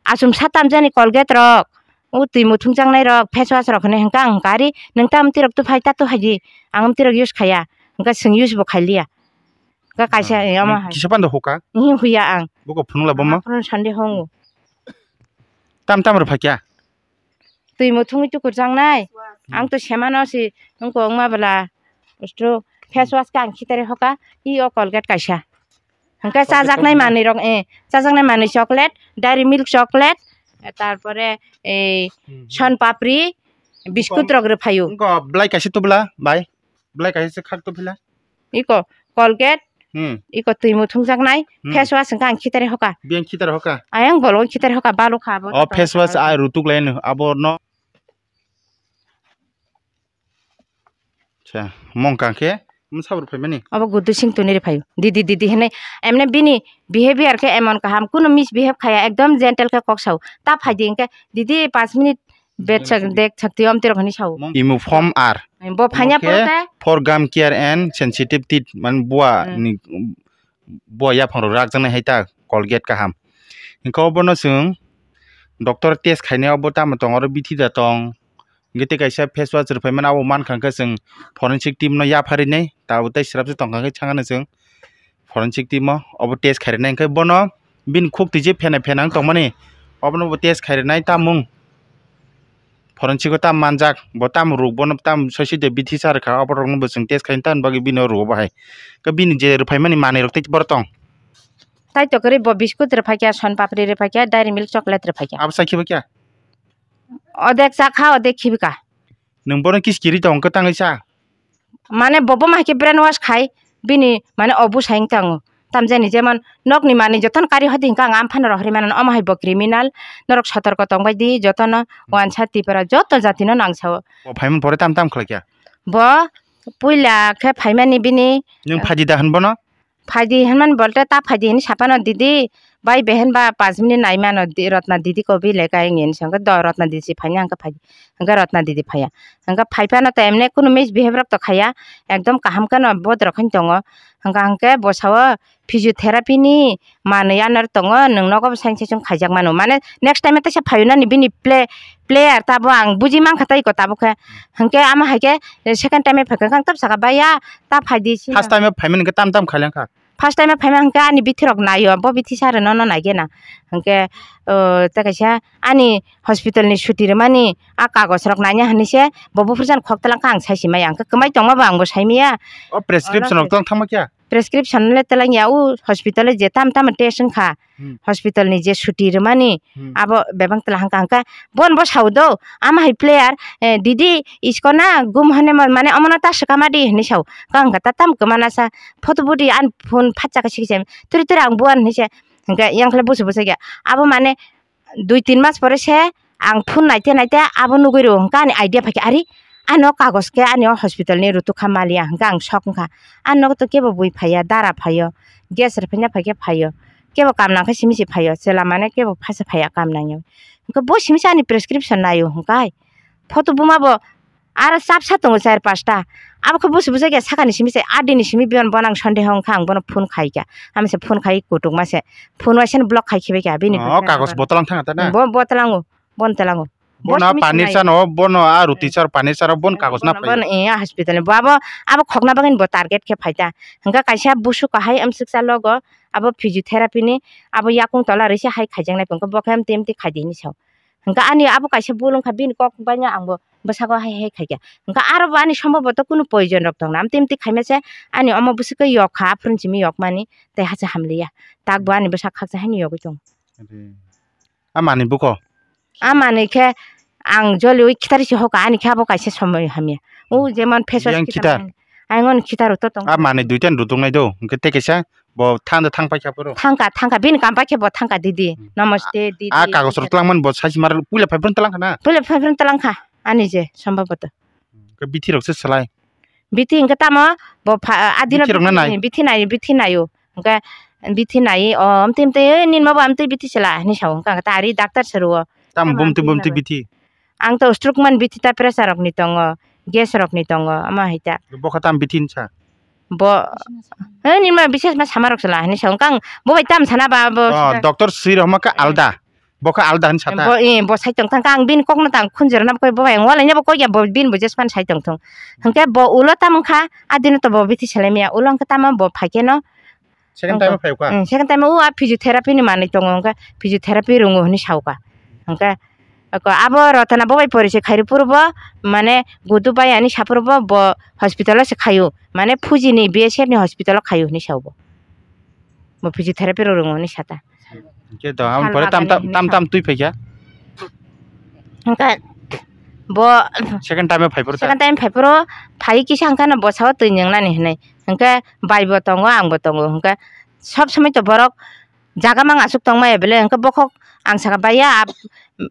achum sa tamjani Colgate rok, o twi muthungjaknai rok, face wash rok hwnwi hwnkhe ang hwnkha, "Ari, nwng ta amtwi rok tu phai, ta tu hai di, ang amtwi rok use khaya." Hwnkhe chwng use bo khailiya. Hwnkhe kaisa Hmm. omo Nung hai. Kisa pando hoka? Ihi huya ang. Boko phunukla bomo? Aphuru Sunday hongo. Tam tam rw phaikya? Twi muthungwi tukurjaknai. Hmm. Ang to semano si wngkha wngma bwla. Stroke. Face wash khe ang khitare hoka. I o Colgate kaisa. Hwnkhe Colgate chajaknai kaisa. Manwi rok, eh, chajaknai manwi chocolate, Dairy Milk chocolate, eh, tarpore ei Hmm. Son Papri, biscuit rok rw phaio. Wngkha belai kaisa tubla, bai. Belai kaisa se khak to phila. Iko Colgate, Hmm. Iko twi muthungjaknai, Hmm. Face wash wngkha ang khitare hoka. Biyang khitare hoka. Ayang bolong khitare hoka, balu kha abo. O face wash a rutuk lai no, abo no. Cha, mong kang khe, mung sabur phaimani. Abo Gudu Singh tuni ri phaio. Didi, didi hinwi, emne bini behavior khe emon kaham, kunu misbehave khaya, ekdom gentle khe kok sao. Ta phai di hwnkhe, didi, panch minute Bed sak, dek sak twi om tirok hinwi sao. Imu form R. Bo phanya Omo khe pore te. For gum care and sensitive teeth, man bua Hmm. ni, bua yaphang rok rakjaknai hai ta Colgate kaham. Hingkhe obono chwng doctor test khainai obo tamo tong oro bithi da tong. Hingkhe tei kaisa face wash rwphai mano abo mankha hingkhe chwng forensic team no yapharinai tabuk tei swrapsa tongkha hingkhe thangano chwng. Forensic team o obo test khairoknai, hwnkhe bono bini khuk twi je phena phena wng tongmani, obono bo test khairoknai, tamung forensic o tam manjak, bo tam rwk, bono tam soiside bithi sa rwkha, oborokno bo chwng test khaina tamni bagwi bini o rwo bahai. Khe bini je rwphaimani manwirok tei borok tong? Tei to kwrwi bo biscuit rwphaikha, son papri rwphaikha, dairy milk chocolate rwphaikha. Abo chai khiba kya? Odek chakha, odek khibika. Nwng bono kiskiri tong khe tangwi cha? Mane bo, bo ma hai khe brain wash khai, bini mane obu sai wng tango. Tamjani jemon nokni manwi jotono kari hodi hwnkhe ang amphano rohorwi mano, omo hai bo criminal, norok sotorko tongbai di jotono, wansa tipra joto jatino nang sao. Bo phaimani pore tam tam khlai kha? Bo puila khe phaimani bini. Nwng phaidi da hwn bono? Phaidi hinmani bolte ta phaidi hinwi saphano didi, bai behen ba panch minute nai mano di, Rotna didi ko bile kai ngen sangkhe do Rotna didi si phaina hwnkhe phaidi, hwnkhe Rotna didi phaiya. Hwnkhe phaiphano to emne kunu misbehave rok to khaiya, ekdom kaham kheno bodrok kheno tongo. Hwnkha hwnkhe bosao physiotherapy ni manwi anor tongo, nwng nogo bo saichung khaijak mano. Mane next time teisa phaio nani bini play, player tabo ang buji mankha tei ko tabuk khe. Hwnkhe ama hai khe second time phaikha khe ang tab saka baiya ta phaidi sina. First time phaimani hwnkhe tam tam khailangkha. First time phaima hwnkhe ani bithi rok naio, bo bithi sare nono naigena. Hwnkhe, o, tei kaisa ani hospital ni suti rwmani a kagoj rok naina hinwi se bo buphuru jani khok talangkha ang saisi maya. Hwnkhe kwmai tongma bo ang bo saimaya. O prescription rok tong thangma kya? Prescription le telangya, o hospital o je tam tam test wngkha. Hmm. Hospital ni je suti rwmani, Hmm. abo bebak tela hwnkha hwnkhe bon bo sao do, ama hai player, eh, didi iskona gum hane mo-, mane omono ta swkama di hinwi sao. Ka hwnkha ta tam kwmana sa photo budi an phone phatsa khe sikhe se turi turi ang buan hinwi se hwnkhe yang khle busu busu khe abo mane dui tin mas pore se ang phone naite naite abo nugui rwo hwnkhe ani idea phaikhe, ari, ano kagos khe ani o hospital ni rutuk kha maliya hwnkhe ang sok wngkha. Ano to kebo bui phaiya, dara phaio, gas rwphaina phaikhe phaio, kebo kam nangkhe simi se phaio, chwla mane kebo phasa phaiya kam nangya. Hwnkhe bo simi se ani prescription naio hwnkhe photo buma bo aro chapsa tongo char pasta. Abo khe busu busa khe sakani simi se adini simi biyan bonang sonde hong kha ang bono phone khai kha. Ami se phone khai kutuk ma se phone waisa block khai khibai kha bini. Oh, kagos botolang thanga ta na? Bo botolango, bon telango. Bono panir chano, bono a ruti char panir charo bon kagos na phai. Bono, eh, a hospital ni bo abo, abo khokna bagwi bo target khe phai ta. Hwnkhe kaisa busu kahai amsuksa logo abo physiotherapy ni abo yakung tola rwisa hai khaijaknai phunukhe bo khe amtwi amtwi khai di hinwi sao. Hwnkhe ani abo kaisa bul wngkha bini kok baino ang bo bwsako hai hai khaikha. Hwnkhe aro bo ani somboboto kunu poison rok tongna amtwi amtwi khaima se ani omo bwswk khe yok kha aphuru simi yokmani tei hacha hamliya. Tak bo ani bwsa khaksa haino yogwi tongo. A manwi buko? A manwi khe ang joliui khitari se hoka, ani khe abo kaisa somoi hamya. O jemon face wash Yang khitar. Khitar, ang on khitar to tong. A manwi duitan rutung nai do, hwnkhe tei kaisa bo thang da thang paikha phuru. Thangka, thangka, bini kam paikhe bo thangka didi. Hmm. Namaste, didi. A kagos rok twlangmani bo saisi mar puila phaiphuru twlangkha na? Puila phaiphuru twlangkha, ani je, sombhoboto. Hwnkhe bithi rok se salai. Bithi hwnkhe tamo bo pha-, adino Bithi rok na nai? Bithi nai, bithi naio. Hwnkhe bithi nai, o, amtwi, amtwi, "Ei, nini ma bo amtwi bithi sela," hinwi sao. Hwnkhe ang ta ari doctor se rwo. Tam Tamo bumtwi, amtwi bumtwi nai. Bithi. Ang to stroke man bithi ta pressure rok ni tongo, gas rok ni tongo, ama hai ta. Bokha tam bithi hinsa? Bo, "Ei, nini ma bises ma sama rok sela," hinwi sao. Hwnkhe ang bo bai tam sana ba bo Oh, sida. Doctor swi rok ma kha Eh. Alda. Bo khe alda hinwi sata. Bo, eh, bo sai tong thang kha, ang bini kokno tang khunjurna bo koi, bo bai ang walai nabo koi ya, bo bini bo jespan sai tong thung. Hwnkhe bo ulo tam wngkha, adino to bo bithi selai maya, ulo hwnkhe tamo bo phai khe no. Second time o phai kha? Hmm, second time o a physiotherapy ni manwi tongo, hwnkhe physiotherapy rwngo hinwi sao kha. Hwnkhe ko abo Rotana bo bai pori se khai rw phuru bo, mane gudu bai ani sa phuru bo, bo hospital o se khaio, mane Fuji ni B S F ni hospital o khaio hinwi sao bo. Bo physiotherapy rok rwngo hinwi sata. Hwnkhe to, ang Sal pore tam, tam, bagani tam, hinwi tam twi phaikha. Hwnkhe bo Second time phai phuru ta? Second time phai phuru phai kisa hwnkhe no bwsao twi nwngnani hinwi. Hwnkhe bai bo tongo, ang bo tongo. Hwnkhe sob somoi to borok jaga mang aswk tongmaya bele, hwnkhe bokhok ang saka baiya, ap-,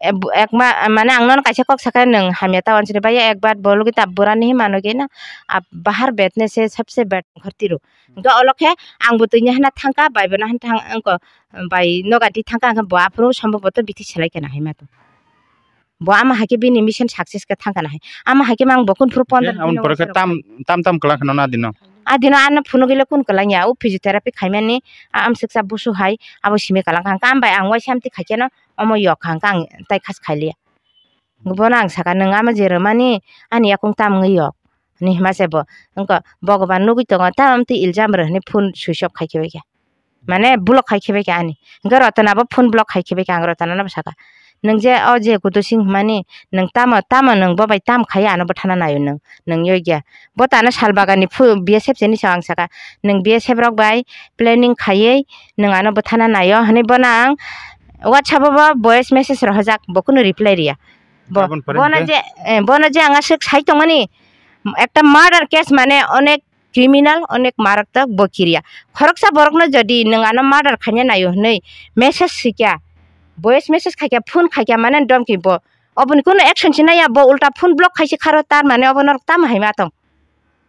eb-, ekma, mane ang nono kaisa kok saka, nwng hamya ta wansini baiya, ek baat bol gita burani hi mano gina, ap bahar betne se sabse bet ghorti ro. Hwnkhe olo khe ang bo twi ni hana thang kha, bai bo no hana thang, wngko bai noga di thang kha, hwnkhe bo aphuru somboboto bithi selai khe na hai ma to. Bo ama hai khe bini mission success khe thang kha na hai. Ama hai khe mang bo kun phuru pondro Hwnkhe aboni pore khe tam, tam, tam kwlang kha no na dino? A dino ano phunuk gile kun kwlang ya, o physiotherapy khaimani, a amswksa busu hai, abo simi kwlang kha. Hwnkhe am bai ang waisa amtwi khai khe no omo yok kha, hwnkhe ang tai khas khai liya. Bono ang saka, "Nwng ama je rwmani ani yakung tam wngwi yok?" Hinwi hima se bo, wngkha, "Bhagwan nugwi tongo, ta amtwi iljam rw," hinwi phone switch off khai khe bai kha. Mane block khai khe bai kha ani. Hwnkhe Rotana bo phone block khai khe bai kha, ang Rotana no bo saka, "Nwng je o je Kudu Singh himani, nwng tamo, tamo nwng bo bai tam khai ano bwthana naio nwng, nwng yoi gya. Bo tano sal bagani phu-, B S F se hinwi sa," ang saka, "Nwng B S F rok bai planning khaiwi nwng ano bwthana naio," hinwi bono ang WhatsApp o bo voice message rohorjak, bo kunu reply riya. Bo, Aboni pore bono hwnkhe? Je, eh, bono je ang aswk sai tongmani, ekta murder case mane onek criminal, onek maraktok bo kiriya. Khoroksa borokno jodi nwng ano murder khaina naio hwnwi message swikha, voice message khaikha, phone khaikha, mane domki bo. Oboni kunu action se naiya, bo ulta phone block khaisi kharo, tar mane obo norok tamo hai ma tong?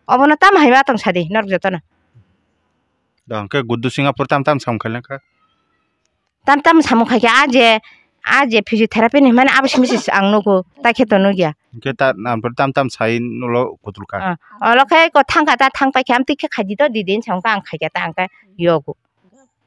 Obono tamo hai ma tong sadi norok jotono? Da hwnkhe Guddu Singapore tam tam samung khailangkha. Tam tam samung khaikha, a je, a je physiotherapy ni hwnmani abo simi se ang nugo, tai khe to nukya. Hwnkhe ta, tam tam sai nulo kutulkha. Ah, olo khe ko thangkha ta, thang paikha, amtwi khe khaidi to, didi hinwi sa wngkha, ang khaikha ta, ang khe yogo.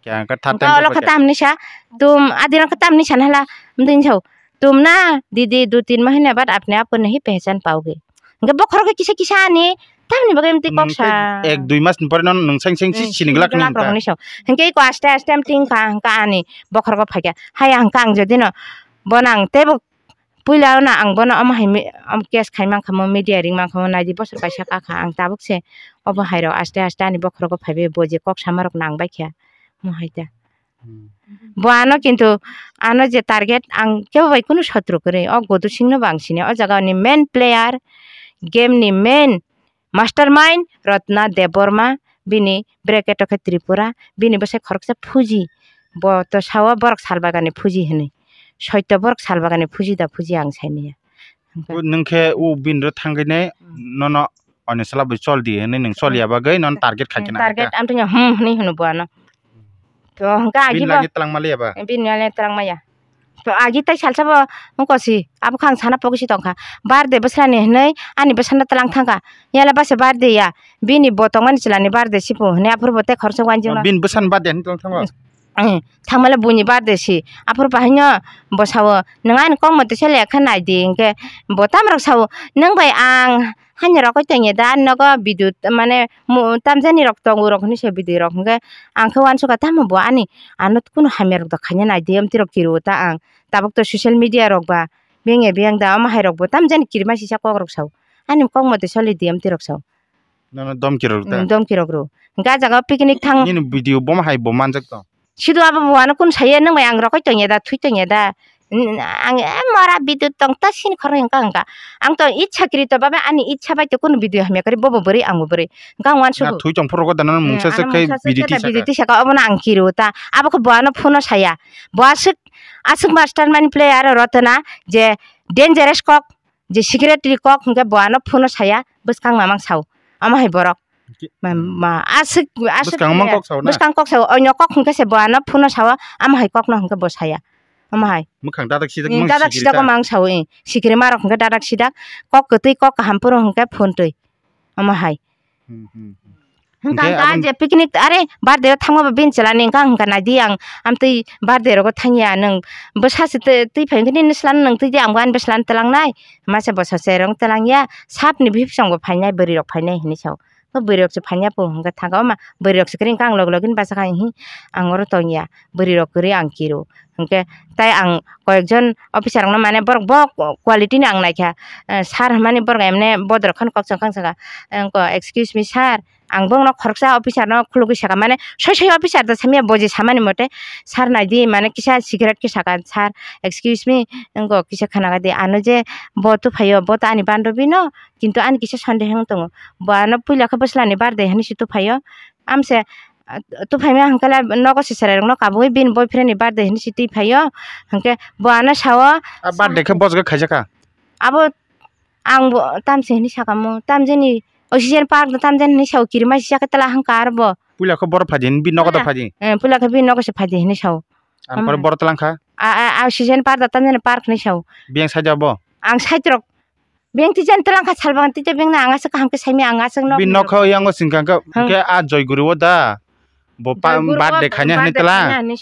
Khe ang khe third time Hwnkhe olo khe paikha. Tam hinwi sa, tum, adino khe tam hinwi sana hala, amtwi hinwi sa, "Tum na, didi, do tin mahine baad apne aap ko nahi pehchan paoge." Hwnkhe bokhorok khe kisa kisa ani, tamni bagwi amtwi kok sa. Nwng tei ek dui mas ni pore no nwng seng seng si Hmm, sini glak glak ni rok hwnka. Hinwi sa. Hwnkhe eko aste aste amtwi wngkha, hwnkha ani bokhorok phaikha. Haya hwnkha ang jodi no, bono ang teibo puila no ang bono omo hai mi-, omo case khai mankha mo, media ring mankha mo, naidi bosor kaisa kakha ang tabuk se obo hai rok aste aste ani bokhorok phaibai bo je kok sama rok nang baikha mo hai ta. Hmm. Bo ano kintu ano je target ang kebo bai kunu sotro kwrwi, o Godu Singh no bo ang sini, o jaga ni main player, game ni main mastermind Ratna Debbarma, bini bracket o khe Tripura, bini bwsai khoroksa Fuji, bo to sao borok salbagani Fuji hinwi, soito borok salbagani Fuji da Fuji ang saimanya. Nwng khe o bini ro thangwi ne Hmm. nono Ani sala bo chol di hinwi nwng chol ya bagwi non target khai khe na Target kha. Amtwino hmm hinwi hwno bo ano. To hwnkha agi Bini bo lagi twlang mali ya ba? Bini lagi twlang maya. To agi tai salsa bo wngko si abo kha ang sana pogwi si tongkha. Birthday bwswrani hinwi ani bwsano twlang thangkha. Yala basa birthday ya. Bini bo tongmani chwlani birthday sipo hinwi aphuru bo tei khoroksa wanjima. Bini bwsani birthday hinwi twlang thango? Eh, thangmale buini birthday si. Aphuru bahaino bo sao, "Nwng ani kok mote solia khe nai di," hinkhe bo tamrok sao, "Nwng bai ang haino rokoi tongya da, ani nogo video mane mu-, tamjani rok tongo rok," hinwi se video rok. Hinkhe ang khe uansukha, "Tamo bo ani ano kunu hamya rok da khaina nai di," amtwi rok kiriwo ta ang. Tabuk to social media rok ba bengya beng da, omo hai rok bo tamjani kirima sisa kok rok sao. Ani kok mote soli di amtwi rok sao. Nono domki rok da? Mm, domki rok ro. Hinkhe ah jaga o picnic thang. Nini video bo hai bo manjak to? Sido abo bo ano kun saya, nwng bai ang rokoi tongya da, thui tongya da. Ang e mora video tong ta sini khoro hingka hingka. Ang to ichha kri to babe ani ichha bai to kunu video hamya kari bobo bwrwi angbo bwrwi. Hingka ang uansugo. Thui tong phuru ko dana mungsa se kai video tisa video tisa ka obo no ang kiri ta. Abo khe bo ano phone o saya. Bo aswk aswk master mani player rotona je dangerous kok je secretary kok hingke bo ano phone o saya bwskang mamang sao. Omo hai borok. Ma, ma, aswk, aswk bwskang mang kok sao na? Bwskang kok sao, oino kok hwnkhe se bo ano phone o sao, amo hai kok no hwnkhe bo saya. Amo hai. Mwkhang dadak sidak mang sikiri ta? Dadak sidak mang sao, eh. Sikiri marok hwnkhe dadak sidak, kok kwtwi kok kaham phuru hwnkhe phone twi. Amo hai. Hmm, hmm, hmm. Hwnkhe ang je picnic, are birthday o thangma ba bini chwla ni hwnkha hwnkha nai di ang, amtwi birthday rogo thangya nwng bwsa se twi phai hwnkhe nini chwla no nwng twi di ang bo ani bwsla no twlang nai, masa bo sacherong twlang ya, sap ni bihik chwng bo phainai bwrwi rok phainai hinwi sao. Bo bwrwi rok se phanya po hwnkhe thangka, oma bwrwi rok se kwrwi hwnkhe ang logi logi ni bachakha, hihi ang oro tongya, bwrwi rok kwrwi ang kiro. Hwnkhe tai ang koyekjon officer rokno mane borok bo quality ni ang naikha, eh, sir hwnmani borok emne bodorok kheno kokchang kang saka, eh, wngkha, "Excuse me sir," ang bongno khoroksa officer no khulugwi saka, mane soi soi officer da samya bo je samani mote, "Sir naidi," mane kisa cigarette khe saka, "Sir, excuse me," wngkha, kisa khana di, ano je bo tuphaio bo to ani bandobi no, kintu ani kisa sondehe wng tongo. Bo ano puila khe bwsla ni birthday hinwi se tuphaio. Amse, ah, tuphaima hwnkhe le nogo se chwrai rokno kabui bini boyfriend ni birthday hinwi se twi phaio. Hwnkhe bo ano sao. A birthday khe bojgo khaijak kha? Abo ang bo tamse hinwi saka mo, tamjani oxygen park da tamjani hinwi sao, kirima siyakhe tela hwnkha aro bo. Puila khe borok phaidi hinwi bini nogo da phaidi? Eh, puila khe bini nogo se phaidi hinwi sao. Ang pore borok tlang kha? A, a, a, oxygen park da tamjani park hinwi sao. Biyang side o bo? Ang side rok. Beng tijani twlang kha salbang tija beng na ang aswk kaham khe saimaya ang aswk no. Bini nokha yango singkang khe hwnkhe a Joyguru o da bo birthday khaina hinwi twlang.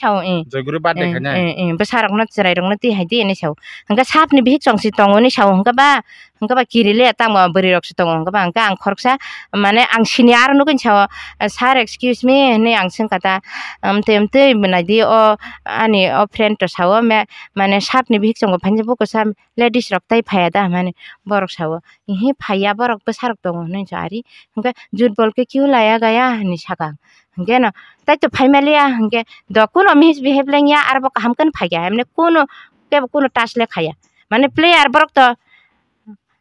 Joyguru birthday khaina. Bwsarok no chwrai rok no twi hai di hinwi sao. Hwnkhe sap ni bihik chwng si tongo hinwi sao hwnkhe ba hwnkhe ba kiri le tamo bwrwi rok se tongo hwnkhe ba hwnkhe ang khoroksa mane ang sini aro nugwi sao, "Sir, excuse me," hinwi ang swngkha ta. Amtwi amtwi nai di o ani o friend to sao mane sap ni bihik chwng bo phainai buko sa. Ladies rok tai phaiya da hwnmani borok sao, "Ihi phaiya, borok bwsarok tongo," hwnwi sa ari. Hwnkhe, "Jut bol khe kiu laya gaya?" hwnwi sakha. Hwnkhe no, "Tai to phaimaliya," hwnkhe, "Do kuno misbehave lengya, aro bo kaham khe phaikha," hwnwi kuno kebo kuno touch le khaiya. Mane player borok to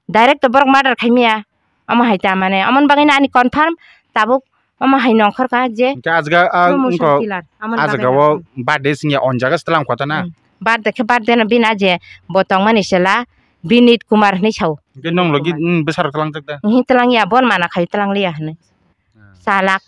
direct to borok murder khaimaya. Omo hai ta mane, omoni bagwi no ani confirm tabuk omo hai nongkhor kha je. Hwnkhe ajga, ah, slow motion wngkha, killer. Amoni ajga bagwi o no. Birthday singya on jaga se tlang kotha na. Hmm. Birthday khe birthday no bini a je bo tongmani chwla Binit Kumar hinwi sao. Hwnkhe nong logi, hmm, bwsarok tlangjak da? Ihi tlang ya, bon mana khai tlang liya hinwi. Hmm. Chalak.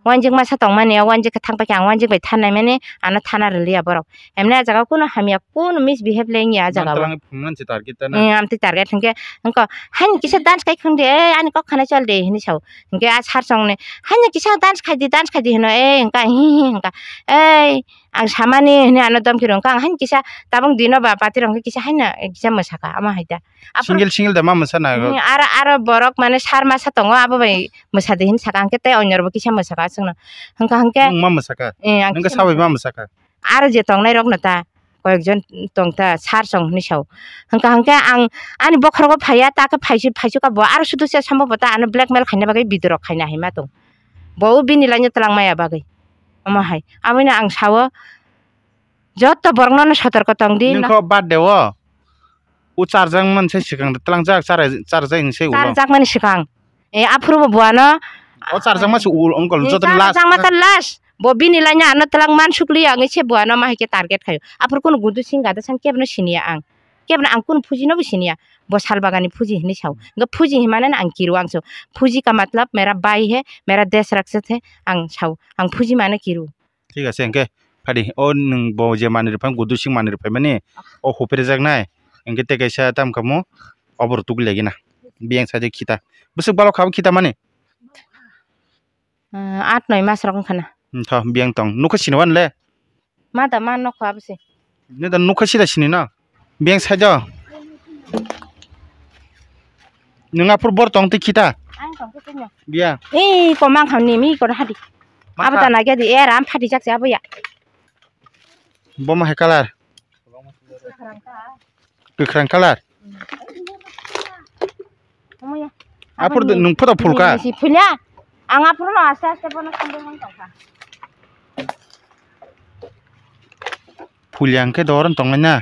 Wanjik masa tongmani, wanjik khe thang paikha, ang wanjik bai thanai mani, ano thana rwliya borok. Emne a jaga kunu hamya, kunu misbehave le wngya a jaga o. Phunuknani se target ta na? Eh, amtwi target hwnkhe, wngkha, "Haini kisa dance khai khwng de, eh, ani kok khana chol de," hinwi sao. Hwnkhe a sir chwng ni, "Haini kisa dance khai di, dance khai di," hwno, eh, wngkha, hi, hi, wngkha, ei, ang samani hinwi ano domki rw wngkha, ang haini kisa tabuk dino ba party rw wngkha, kisa haino, eh, kisa mwsakha, omo hai da. Aphuru single, single da ma mwsa na? Hmm, aro, aro borok mane sir masa tongo, abo bai mwsa de hinwi saka, hwnkhe tei onyo rokbo kisa mwsakha chwngno. Hwnkha hwnkhe. Nwng ma mwsakha? Eh, ang kisa mwsakha. Nwng khe sabai ma mwsakha? Aro je tongnai rok no ta, koyekjon tong ta, sir chwng hinwi sao. Hwnkha hwnkhe ang ani bokhorogo phaiya, ta khe phaisu, phaisu kha bo aro sudu se sambo bo ta ano blackmail khaina bagwi video rok khaina hai ma tong. Bo o bini line o twlang maya bagwi. Omo hai. Aboino ang sao, joto borok no sotorko tong di. Nwng kho birthday o. O charjak man se swkang tlangjak, chara-, charjak hinwi se ulo. Charjak mani swkang. E, aphuru bo buano. O charjak ma se ulo, uncle, eh, joto charjak last ma ta last. Bo bini laina ano twlang man sukli, ang se buano ma hai khe target khayo. Aphuru kunu gudu sing gada sang kebno siniya ang. Kebno ang kunu phuji no bo siniya. Bo sal bagani phuji hinwi sao. Ga phuji hinmane ang kiro ang sao. Phuji ka matlab mera bhai hai, mera desh rakshak hai, ang sao. Ang phuji mane kiro. Thik ase, hwnkhe phadi, o nwng bo je manwi rwphai, gudu sing manwi rwphai mani, o hupre jaknai, hwnkhe tei kaisa tam kamo, obo rw tugui lagi na, biyang side o khita, bwswk balok kha bo khita mani? Ah, aat noi mas rok wngkha na. Hmm, tho, biyang tong, nukha sini wan le? Ma da ma nokho abo se. Nida nukha sida sini no. Beng side o. Nwng aphuru bor tong twi khita. Ang tong khe tongya. Biya. Ei, ko mang kham ni mi ko hadi. Abo ta nai khe di, er am phati jak se abo ya. Bo ma hai colour? Kwkhwrang colour? Aphuru nwng photo phulka? Si phulya. Ang aphuru no aste aste bono sandal mang tongkha. Phulya hwnkhe doron tongnai na.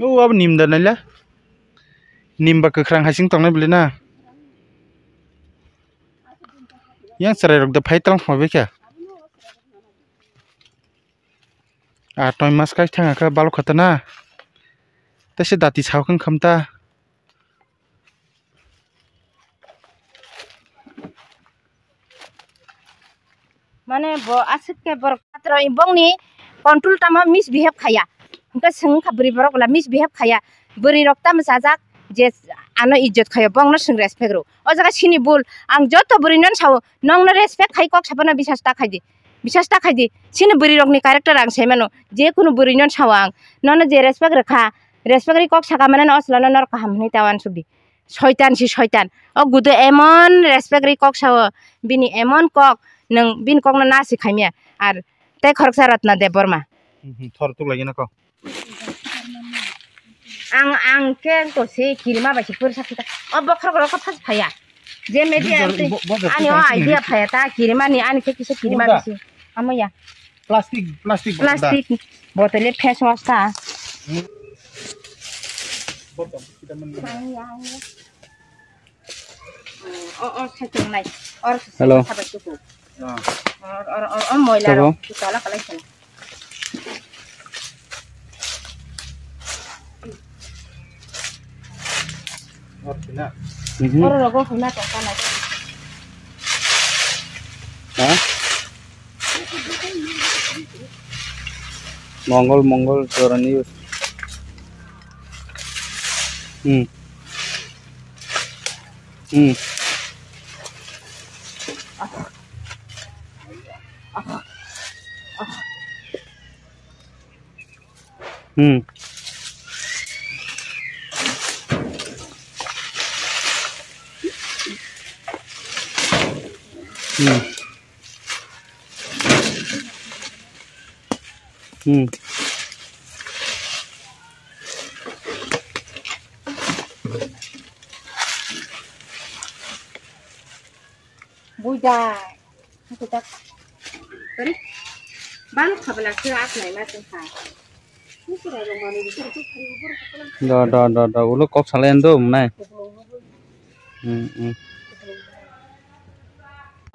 O abo nim da naila. Nim ba kwkhwrang hai sing tongnai bwlai na. Yang chwrai rok da phai tlang thangma bai kha. A toi mas kai thang kha balok khata na. Tei se dati sao khang kham ta. Mane bo aswk khe borok patroi bongni control tamo misbehave khaya. Hwnkhe swng wngkha bwrwi borok bwla misbehave khaya. Bwrwi rok tamo chajak je ano ijjot khayo bongno swng respect rw. O jaga sini bul ang joto bwrwino sao nongno respect khai kok saphano bisas ta khaidi. Bisas ta khaidi. Sini bwrwi rokni character ang sai mano. Je kunu bwrwino sao ang nono je respect rwkha. Respect ri kok saka mane no osla no norok kaham hwnwi ta uansukdi. Soitan si soitan. O gudo emon respect ri kok sao, bini emon kok, nwng bini kokno na si khaimya. Ar tei khoroksa Ratna Debbarma. Mhm, thor tuk lagi na kok. Ang, ang khe ko se kirima bai se pursa kita. O bokhorok rok ko phas phaya. Je media bo-, bo-, bo-, ani o idea phaya ta kirima ni ani khe kisa kirima bisi. Amo ya. Plastic, plastic bottle da. Plastic bottle face wash ta. Hmm. Bottle, kita men. O, o, saichung nai. Or hello. Sabai tuku. Ah. Or, or, or, or, moila rok. Sabo. Tutala kalai sala. Mhm. Oro rogo hwnna tongkha nai. Ha? Mongol, Mongol, Jorani. Hmm. Hmm. Hmm. Hmm. Hmm. Buida. Hakutak. Sorry. Bal khabla se ak nai ma tong kha. Do, do, do, do. Ulo kok salai ando, mwnai. Hmm, hmm.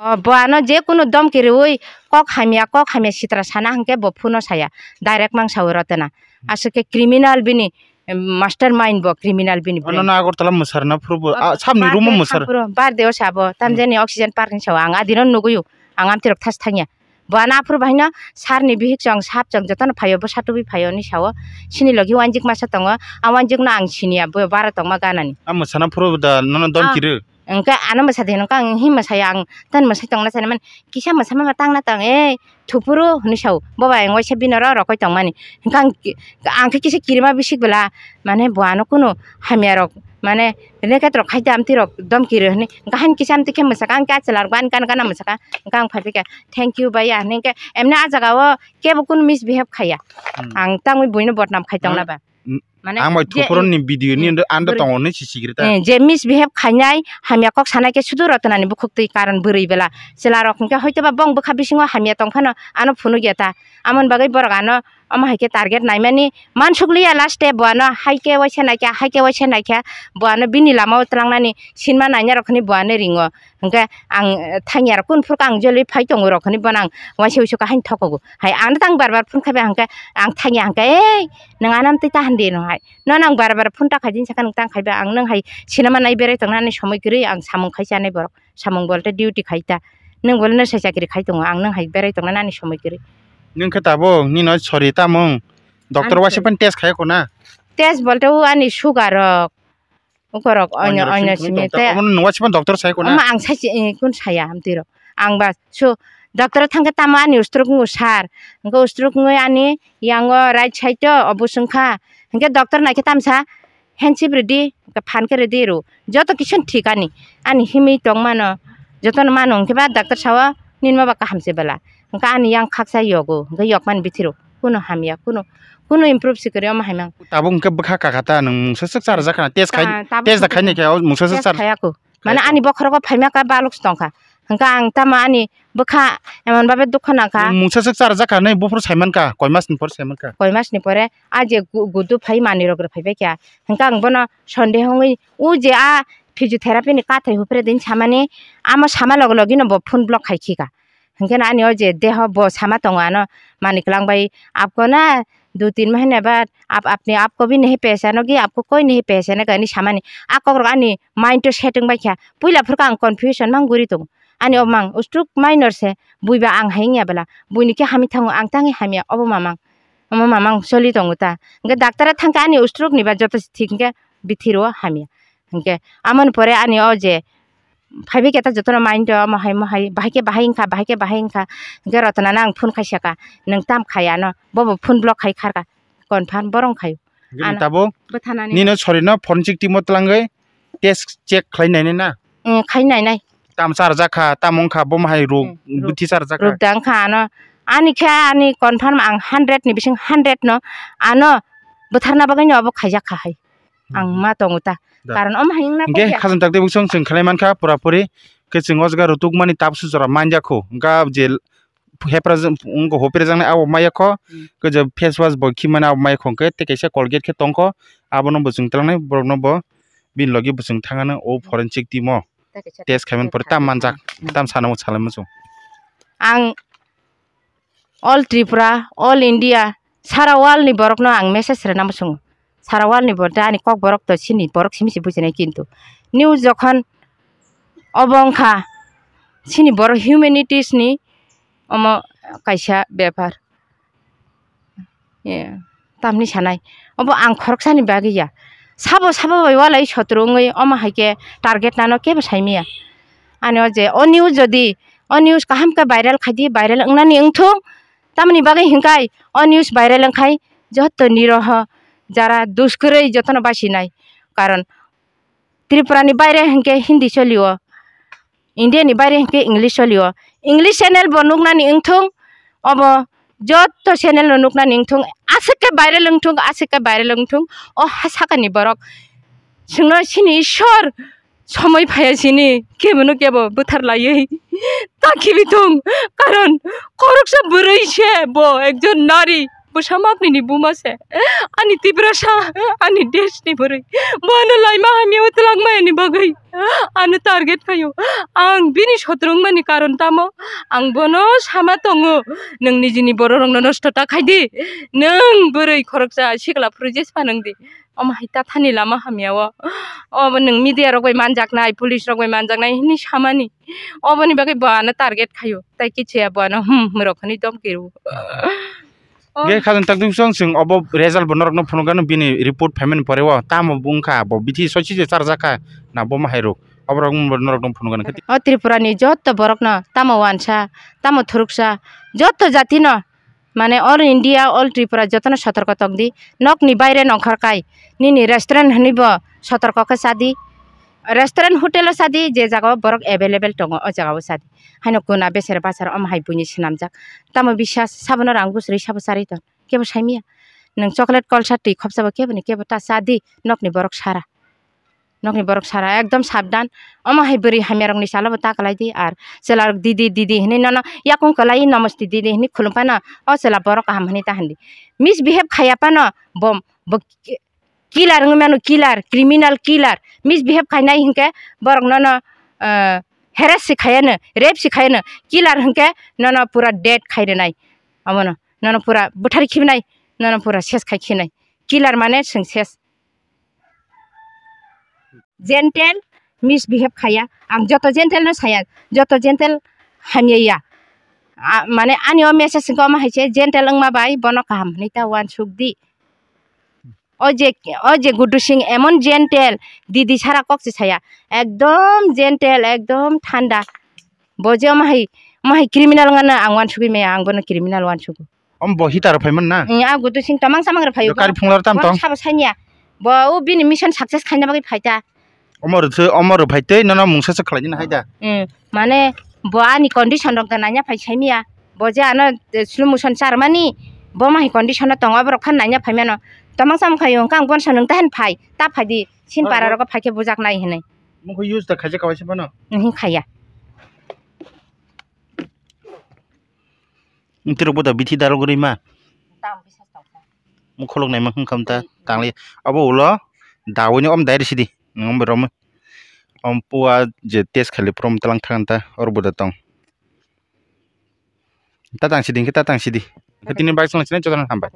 O, bo ano je kunu domki riui kok hamya, kok hamya sitra sana hwnkhe bo phuno saya. Direct mang sao Rotena. Aswk khe criminal bini. Master mind bo criminal bini brain. Ano na Agartala mwsarna phuru bo, ah, samni room o mwsar. Birthday o sabo, tamjani oxygen park ni sao ang adino nugui o, ang amtwi rok thas thangya. Bo ano aphuru bahino sir ni bihik chong sap chong jotono phaio, bwsa tubui phaio ni sao. Sini logi wanjik masa tongo, a wanjik no ang siniya, bo bara tongma ganani. A mwsana phuru da nono don kiri. Hwnkhe ano mwsa de hwnka ang hi mwsaya ang tan mwsai tongna chani man kisa mwsa ma tangna tang ei thupuru hwnwi sao bo bai ang waisa bini oro rokoi tongmani hwnkhe ang ang khe kisa kirima bisik bwla mane bo ano kunu hamya rok mane rene khe rok khai de amtwi rok dom kiri hwnwi hwnkhe hain kisa amtwi khe mwsaka ang khe a chwla rok ani gana gana mwsaka hwnkhe ang phai phai khe thank you bai ya hwnwi hwnkhe emne a jaga o kebo kunu misbehave khaiya ang tangwi buino bodnam khai tongna ba. Mane ang bai je, thoporo ni video ni eh, ando bwrwi tongo ni si sigiri ta. Eh, je misbehave khainai, hamya kok sanai khe sudu Rotnani bukhuk twi karon bwrwi bela. Chwla rok hwnkhe hoito ba bong bwkha bisingo hamya tong phano ano phunuk ya ta. Amoni bagwi borok ano omo hai khe target naimani mansuk liya last e bo ano hai khe waisa nai khe, hai khe waisa nai khe bo ano bini lama o twlangnani sinma naina rok hwnwi bo ano ringo. Hwnkhe ang, eh, thangya rok kunu phuru khe ang joloi phai tongo rok hwnwi bono ang waisa waisa khe haino thokogo. Hai ano tang bar bar phone khai bai hwnkhe ang thangya hwnkhe, "Ei, nwng ano amtwi ta handi," no hai. Nono ang bar bar phone ta khai din sakha nwng tang khai bai ang nwng hai sinema nai berai tongnani somoi kwrwi ang samung khai chanai borok. Samung bolte duty khai ta. Nwng bole no sai chakri khai tongo, ang nwng hai berai tongna nani somoi kwrwi. Nwng khe tabuk nino sori tamung doctor Ani waisa sori. Pen test khai ko na? Test bolte o ani sugar rok, ukorok onyo, onyo simi tong, simi te. Omo nwng waisa pen doctor sai ko na? Omo ang sai si, eh, kun saya hamtwi rok. Ang ba su doctor thangkhe tamo ani ustruk ngu sar. Hwnkhe ustruk ngwi ani yango right side o obo swngkha. Hwnkhe doctor naikhe tamsa, Handship rwdi, hwnkhe phan khe rwdi rw. Joto kisa thik ani. Ani himwi tong mano. Jotono mano hwnkhe ba doctor sao, "Nini ma ba kaham se bwla." Hwnkhe ani yang khaksa yogo. Hwnkhe yokmani bithi rw. Kuno hamya, kuno, kuno improve se kwrwi omo hai mang. Tabuk hwnkhe bwkha kakha ta nwng mungsa swk charwjak khana. Test khai, ta-, tabuk test da khai ni khe o mungsa swk test char-, khaya ko. Mane ani bokhorogo phaima ka balok se tongkha. Hwnkhe ang tamo ani bwkha emon babe dukha nangkha. Nwng mungsa swk charwjak kha, nai buphuru saimankha, koi mas ni pore saimankha? Koi mas ni pore, a je gu-, gudu phai manwi rok rw phai bai kha. Hwnkhe ang bono sonde hongwi, o je a physiotherapy ni kathai hupre din samani, amo sama logi logi no bo phone block khai khika. Hwnkhe no ani o je deho bo sama tongo ano, mani kwlang bai apko na, du tin mahine ba ap, apni apko bhi nahi pehchanogi, apko koi nahi pehchanega hinwi samani. A kokrok ani mind o setting bai kha. Puila phuru khe ang confusion mang guri tongo. Ani o mang ustruk minor se, bui ba ang hai wngya bwla, buini khe hamwi thango, ang tangwi hamya, obo mamang, omo mamang choli tongo ta. Hwnkhe doctor o thangkhe ani ustruk ni ba joto se thik hwnkhe bithi rw o hamya. Hwnkhe amoni pore ani o je phaibai khe ta jotono mind o mohai mohai, bahai khe bahai wngkha, bahai khe bahai wngkha. Hwnkhe Rotona no ang phone khai saka, "Nwng tam khai ano?" Bobo phone block khai kharka, confirm borok khai. Hwnkhe ano tabuk bwthanani nino sorino forensic team o twlangwi test check khlai nainai na? Mm, khai nainai. Tam charwjak kha, tam wngkha, bo mohai ruk, mm, ruk, buthi charwjak kha. Ruk da wngkha ano. Ani khe ani confirm ang hundred ni bising hundred no ano bwtharna bagwi no obo khaijak kha hai. Ang ma tongo ta. Da. Karon omo hai wngna hwnkhe kok ya. Khajang tak tei bwswng chwng khlai mankha pura puri. Khe chwng o jaga rutuk mani tabsu jora manya kho. Hwnkha je hepra jang, wngkha hopre jang nai abo maya kho. Hmm. Khe je face wash bo khi mani abo maya kho hwnkhe tei kaisa Colgate khe tongkho. Abono bo chwng twlangnai borokno bo bini logi bo chwng thangano o forensic team o. Tei kaisa test khaimani pore tam manjak, hmm, tam sana mo salai muchung. Ang All Tripura, all India, sara world ni borok no ang message rwna muchungo. Sara world ni borok ani kok borok to chini borok simi se bujinai, kintu news jokhon obo wngkha chini borok humanities ni omo kaisa bepar. Ye, tamni sanai. Obo ang khoroksani bagwi ya. Sabo sabo bai walai sotro wngwi omo hai khe target nano kebo saimaya. Ani o je o news jodi o news kaham khe viral khaidi, viral wngnani wngthung. Tamoni bagwi hinkhai o news viral wngkhai joto niroho jara duskwrwi jotono basinai. Karon Tripura ni baire hinkhe Hindi solio, India ni baire hinkhe English solio. English channel bo nuknani wngthung, obo joto channel no nuknani wngthung, aswk khe viral wngthung, aswk khe viral wngthung. O ha sakani borok chwngno chini Ishwar somoi phaiya sini kebono kebo bwthar laiwi ta khibi thung, karon khoroksa bwrwi se bo ekjon nari. Bwsa maknini buma se. Ani Tiprasa, ani desh ni bwrwi. Bo ano laima hamya o twlangmaya ni bagwi ano target khaio. Ang bini sotrwng mani karon tamo? Ang bono sama tongo. Nwng nijini bororokno nosto ta khaidi. Nwng bwrwi khoroksa sikla phuru jespa nwng di. Omo hai tathani lama hamya o. Obo nwng media rok bai manjaknai, police rok bai manjaknai hwnwi samani. Oboni bagwi bo ano target khaio. Tai kichaya bo ano, hmm, hwrok hwnwi domki rwo. Oh. Ge khajang tak duk song sing obo result bo norok no phunuk gano bini report phaimani pore o tamo bo wngkha bo bithi soichi je charjak kha na bo ma hai rok oborok wng norok no phunuk gano khe. O Tripura ni joto borok no tamo wansa tamo thuruksa joto jati no mane all India all Tripura joto no sotorko tong di nok ni baire nongkhor kai nini restaurant hwnwi bo sotorko khe cha di restaurant hotel o cha di je jaga o borok available tongo o jaga o cha di. Haino kuna besere basar omo hai buini swnamjak. Tamo bisas sabono rang gusri sabo charwi ton. Kebo saimiya. Nwng chocolate kolsa twi khopsa bo kebo ni kebo ta cha di. Nokni borok sara. Nokni borok sara ekdom sabdan. Omo hai bwrwi hamya rokni salo bo ta kwlai di ar chwla rok didi didi hinwi nono yakung kwlai namosti didi hinwi khulum phano o chwla borok kaham hinwi ta hwn di. Misbehave khaiya phano bo, bo killer wngwi mano, killer, criminal killer, misbehave khainai hinkhe borok nono, ah, harass se khaiano, rape se khaiano, killer hinkhe nono pura dead khai rwnai, omono nono pura bwthari khibinai, nono pura ses khai khinai, killer mane chwng ses. Gentle misbehave khaiya, ang joto gentle no saya, joto gentle hamya ya. A, mane ani o message wngkha omo hai se gentle wngma bai bono kaham hinwi ta uansuk di. O je, o je Gudu Singh emon gentle, didi sara kok se saya. Ekdom gentle, ekdom thanda. Bo je omo hai, omo hai criminal wngkha na ang uansugwi maya, ang bono criminal uansugo. Om bo hitaro phaiman na? Ang, a Gudu Singh tamang samang rw phaio. Kari phunglaro tam tong? Sabo sanya. Bo o bini mission success khaina bagwi phaita. Omor se, omor phai tei nono mungsa se khlai nini hai da. Hmm, mane bo ani condition rok da nanya phai sai miya. Bo je ano, eh, slow motion charmani, bo ma hi condition no tongo, borok phan nanya phai mano. Tamang sam khayo, hwnkhe ang bonso nwng tahan phai, ta phai di, sin para rogo phai khe bujak nai hinwi. Mokho use da khaijak kawai se bono? Nhi khaya. Ntirok bo da bithi dal guri ma. Mukholok naima hwnkha ta tangli. Abo ulo dawini om dai risi di. Nwng bai romwi. Om pua je test khali prom talang thang ta or bo da tong. Ta tang sidi, ta tang sidi. Tini bai song sini jotono hambai.